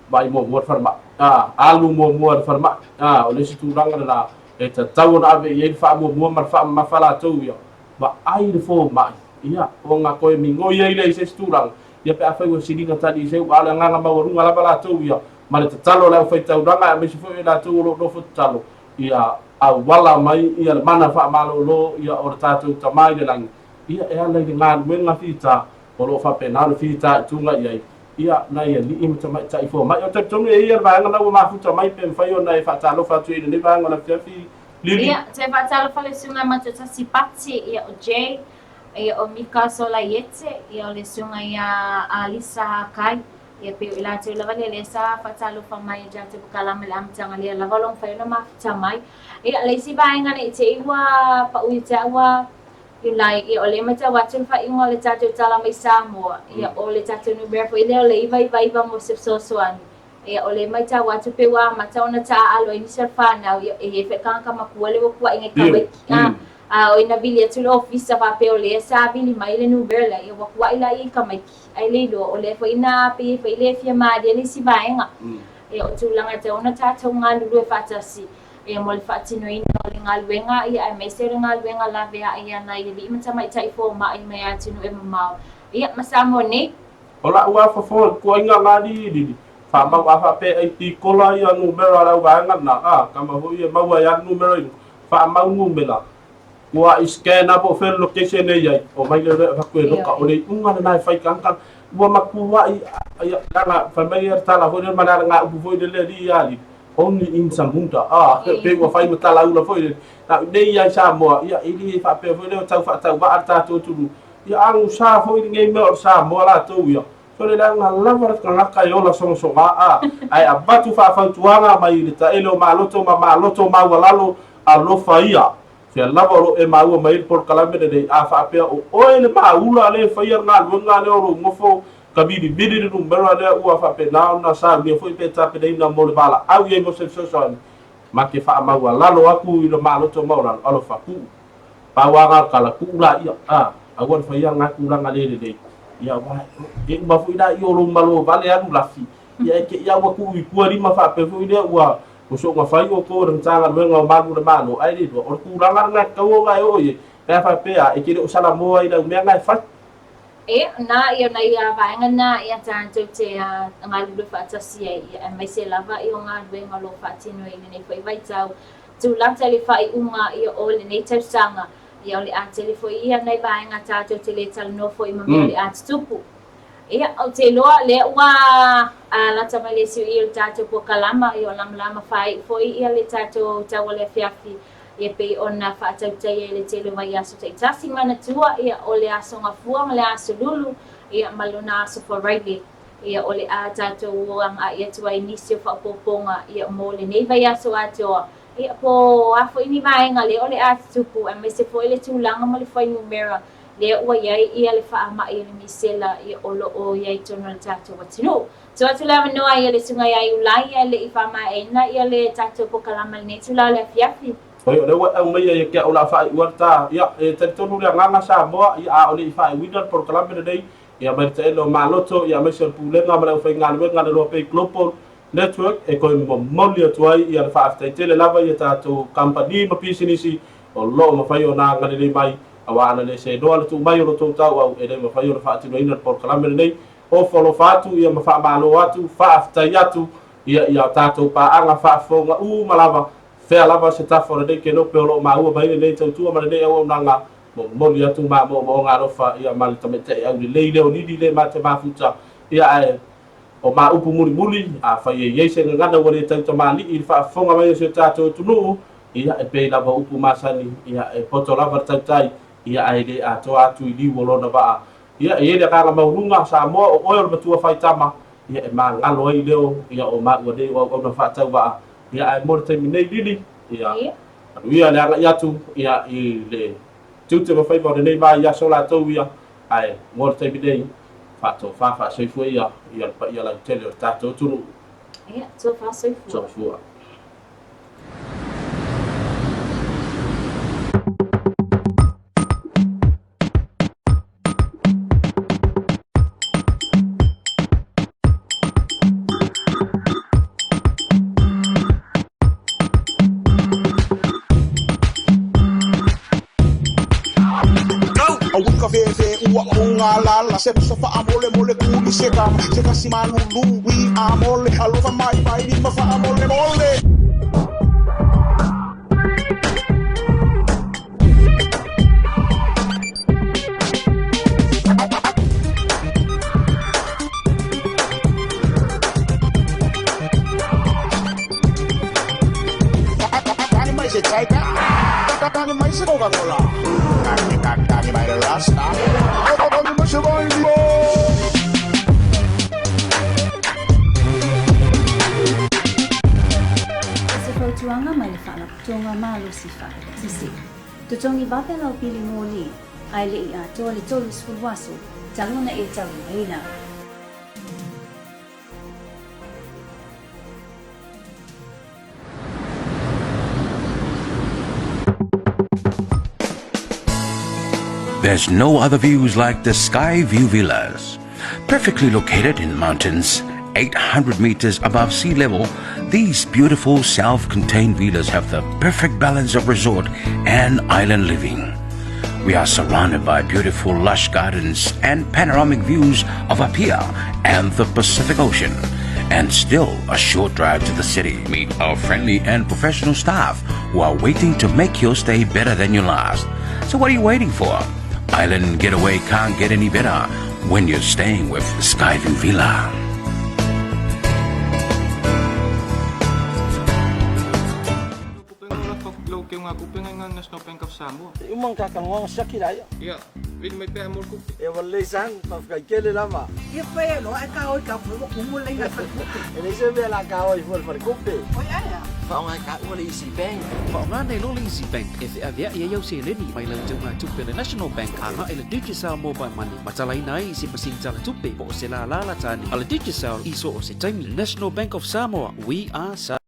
vaai muamua le falemai, a, alu muamua i le falemai, a, o le isi tulaga lena e tatau ona ave i ai le faamuamua ma le faamamafa latou ia, vaai le fomai, ia, ona toe migoi ai lea i se isi tulaga, ia pe afai ua siliga tali i se u, a o le agaga maualuga lava latou ia, ma le tatalo a le aufaitaulaga aemaise foi o i latou o lo o nofo tatalo, ia auala mai ia le mana faamalolo ia o le tatou Tama i le Lagi, ia e ala i le galuega fita o lo o faapena ona fitaituga i ai ia nai alii ma tamaitai fomai. Ou te talitonu e i ai le vaega lena ua mafuta mai pe mafai ona e faatalofa atu i lenei vaega o le afiafi, Lily. Ia, toe faatalofa le susuga ia Matuatasi Pati, ia o Jay, ia o Mika Solaiete, ia o le susuga ia Alisa Hakai, ia pei o i latou lava lea lea sa faatalofa mai i tatou polokalame i le amataga lea lava o lo o mafai ona mafuta mai. Ia, le isi vaega ne i te i ua pau ia te au ua Iulai, ia o lea e matau atu le faaiuga o le tatou tala mai Samoa, ia o le tatou numera foi lea o le 999 mo se fesoasoani. Ia o lea e matau atu pei ua amata ona taaalo ai nisi o le fanau, ia e i ai foi tagata matua lea ua tuuaiga i tamaiti, a, a o ina vili atu le ofisa faapea o lea sa vili mai le numera lea, ia ua tuuai la ia i tamaiti, ai le iloa o lea foi na pei e foi le fia malie le isi vaega. Ia o tulaga e tatau ona tatou galulue faatasi. Ia mo le faatinoina o le galuega, ia aemaise o le galuega laveai a nai alii ma tamaitai fomai mai atunuu e mamao, ia ma Samoa nei. O la'u lava fofo i le tuuaiga lena alii Lili. Faamau a faapea e ID kola ia numera a le au vaega lena, a, kama foi e maua ai lava le numera i luga, faamau numera, ua i scan lava po o fea le location e i ai, omai lea e avatu e loka, o le iuga lena e fai tagata, ua matuai, ia, leaga fai mai le tala foi lele ma le alagaupu foi lele alii ia alii, only in Samunda, a, pei ua fai ma talaula foi lele, na o inei lava i Samoa, ia, e le faapea foi lea o tau faatauvaa le tatou atunuu, ia agusa foi lenei mea o le Samoa latou ia, So le leaga lava le tagata e ola sogasoga a, ae avatu faafautuaga mai le taele o maloto ma maloto maualalo, alofa ia. Fea lava o lo e maua mai ai le polokalame lenei, a faapea o oe le maula lea e faia le galuega lea o lou nofo kavilivili le numera lea ua faapena ona saunia foi pe tapenaina mo le valaau i ai mo se fesoasoani, ma te faamaualalo atu i le maloto maualalo, alofa tuu. Pau a ga tala tuu la ia, a, aua le faia ga tulaga le lelei, ia aua e uma foi la ia o lou malo vale alu lafi, ia e te i a ua tuu i tua lima faapea foi lea ua ua soona fai outou e le Matagaluega o Malu o le Malo, ae le iloa, o le tulaga lena e tatau ona e oo i ai, pe a faapea e te le o salamoa i lau mea na e fai. Ia, na, ia nai vaega na ia tatou te galulue faatasi ai, ia aemaise lava i o galuega o lo o faatino i lenei foi vaitau, Tūlata i le faaiuga ia o lenei tausaga, ia o le a tele foi ia nai vaega tatou te le talanoa foi ma mea o le a tutupu. Ia, ou te iloa lea ua lata mai le siui o le tatou polokalama, ia o lamalama faaiu foi ia le tatou tau o le afiafi, ia pei ona faatautaia i le tele o vaiaso taitasi. Manatua, ia o le Aso Gafua ma le Aso Lulu, ia ma lona Aso Faraile. Ia, o le a tatou o agai atu ai i nisi o faaopoopoga, ia, mo lenei vaiaso atoa, ia, po o a foi ni vaega lea o le a tutupu, aemaise foi le tulaga ma le fuainumera lea ua i ai ia le faamai o le misela, ia, o lo o i ai i totonu o le tatou atunuu. Tuu atu le avanoa i le Susuga ia Iulai ae le i faamaeaina ia le tatou polokalama i lenei itula o le afiafi. Oi, o lea ua e aumaia ia te au o le a faaiu atu ta, ia, e talitonu le agaga Samoa, ia, a o le i faaiuina le polokalame lenei, Ia mai le taele o Maloto, ia aemaise o le Pulega ma le aufaigaluega a le Loa Pay Global Network e toe momoli atu ai ia le faafetai tele lava i a tatou kamupani ma pisinisi o lo o mafai ona agalelei mai aua ana le seloa le tuu mai o lo outou tauau e le mafai ona faatinoina le polokalame lenei. Ofo alofa atu ia ma faamalo atu, faafetai atu ia i a tatou paaga faafofoga uma lava, fea lava se tafa o lenei kelope o lo o maua mai lenei tautua ma lenei auaunaga. Momoli atu ma moomooga alofa ia ma le tamaitai aulelei lea o Lili le ma te mafuta ia ae o ma upu mulimuli afai e iai se gagana ua le tautamalii i le faafofoga mai o si o tatou atunuu ia e pei lava o upu masani ia e poto lava le tautai ia ae le atoa atu i liu o lona vaa ia e iai le agaga maualuga Samoa o oe o le matua faitama ia e magalo ai leo ia o maua nei o auauna faatauvaa ia ae mo le taimi nei Lili ia Manuia le agai atu ia i le tiute ma faiva o lenei vaiaso latou ia, ae mo le taimi nei, faatofa faasoifua ia ia le paia lautele o le tatou atunuu. Ia, tofa soifua. Soifua. Aua ka fefe ua unga lala se so fa amole mole kuli se kama se kasi malulu wi amole alofa mai mai ni ma fa amole mole. O se fautuaga mai le Faalapotopotoga Malosi Faa-Eletise. Totogi vave lau pili moli, ae le i atoa le 30 aso talu ona e taulimaina. There's no other views like the Skyview Villas. Perfectly located in mountains, 800 meters above sea level, these beautiful self-contained villas have the perfect balance of resort and island living. We are surrounded by beautiful lush gardens and panoramic views of Apia and the Pacific Ocean. and still a short drive to the city. Meet our friendly and professional staff who are waiting to make your stay better than your last. So what are you waiting for? Island getaway can't get any better when you're staying with Skyview Villa. Lau ke ngā kupe ngai ngā National Bank of Samoa. E uma ka kanoa siaki la ia. Ia, vili mai pea mo le kupe. E ua lelei san, faafetai tele lava. Ia fai e loa e ka oi ka fue wa kumu le ina falekupe. E leai se mea la ka oi fua le falekupe. Oi ae a. Faaaoga e taua le Easy Bank. Faaaoga nei loa le Easy Bank e feaveai ai au seleni mai lau teugatupe a le National Bank agai i le Digicel Mobile Money ma talaina ai i se masini talatupe po o se lālā latane a le Digicel i so o se taimi. National Bank of Samoa, we are Samoa.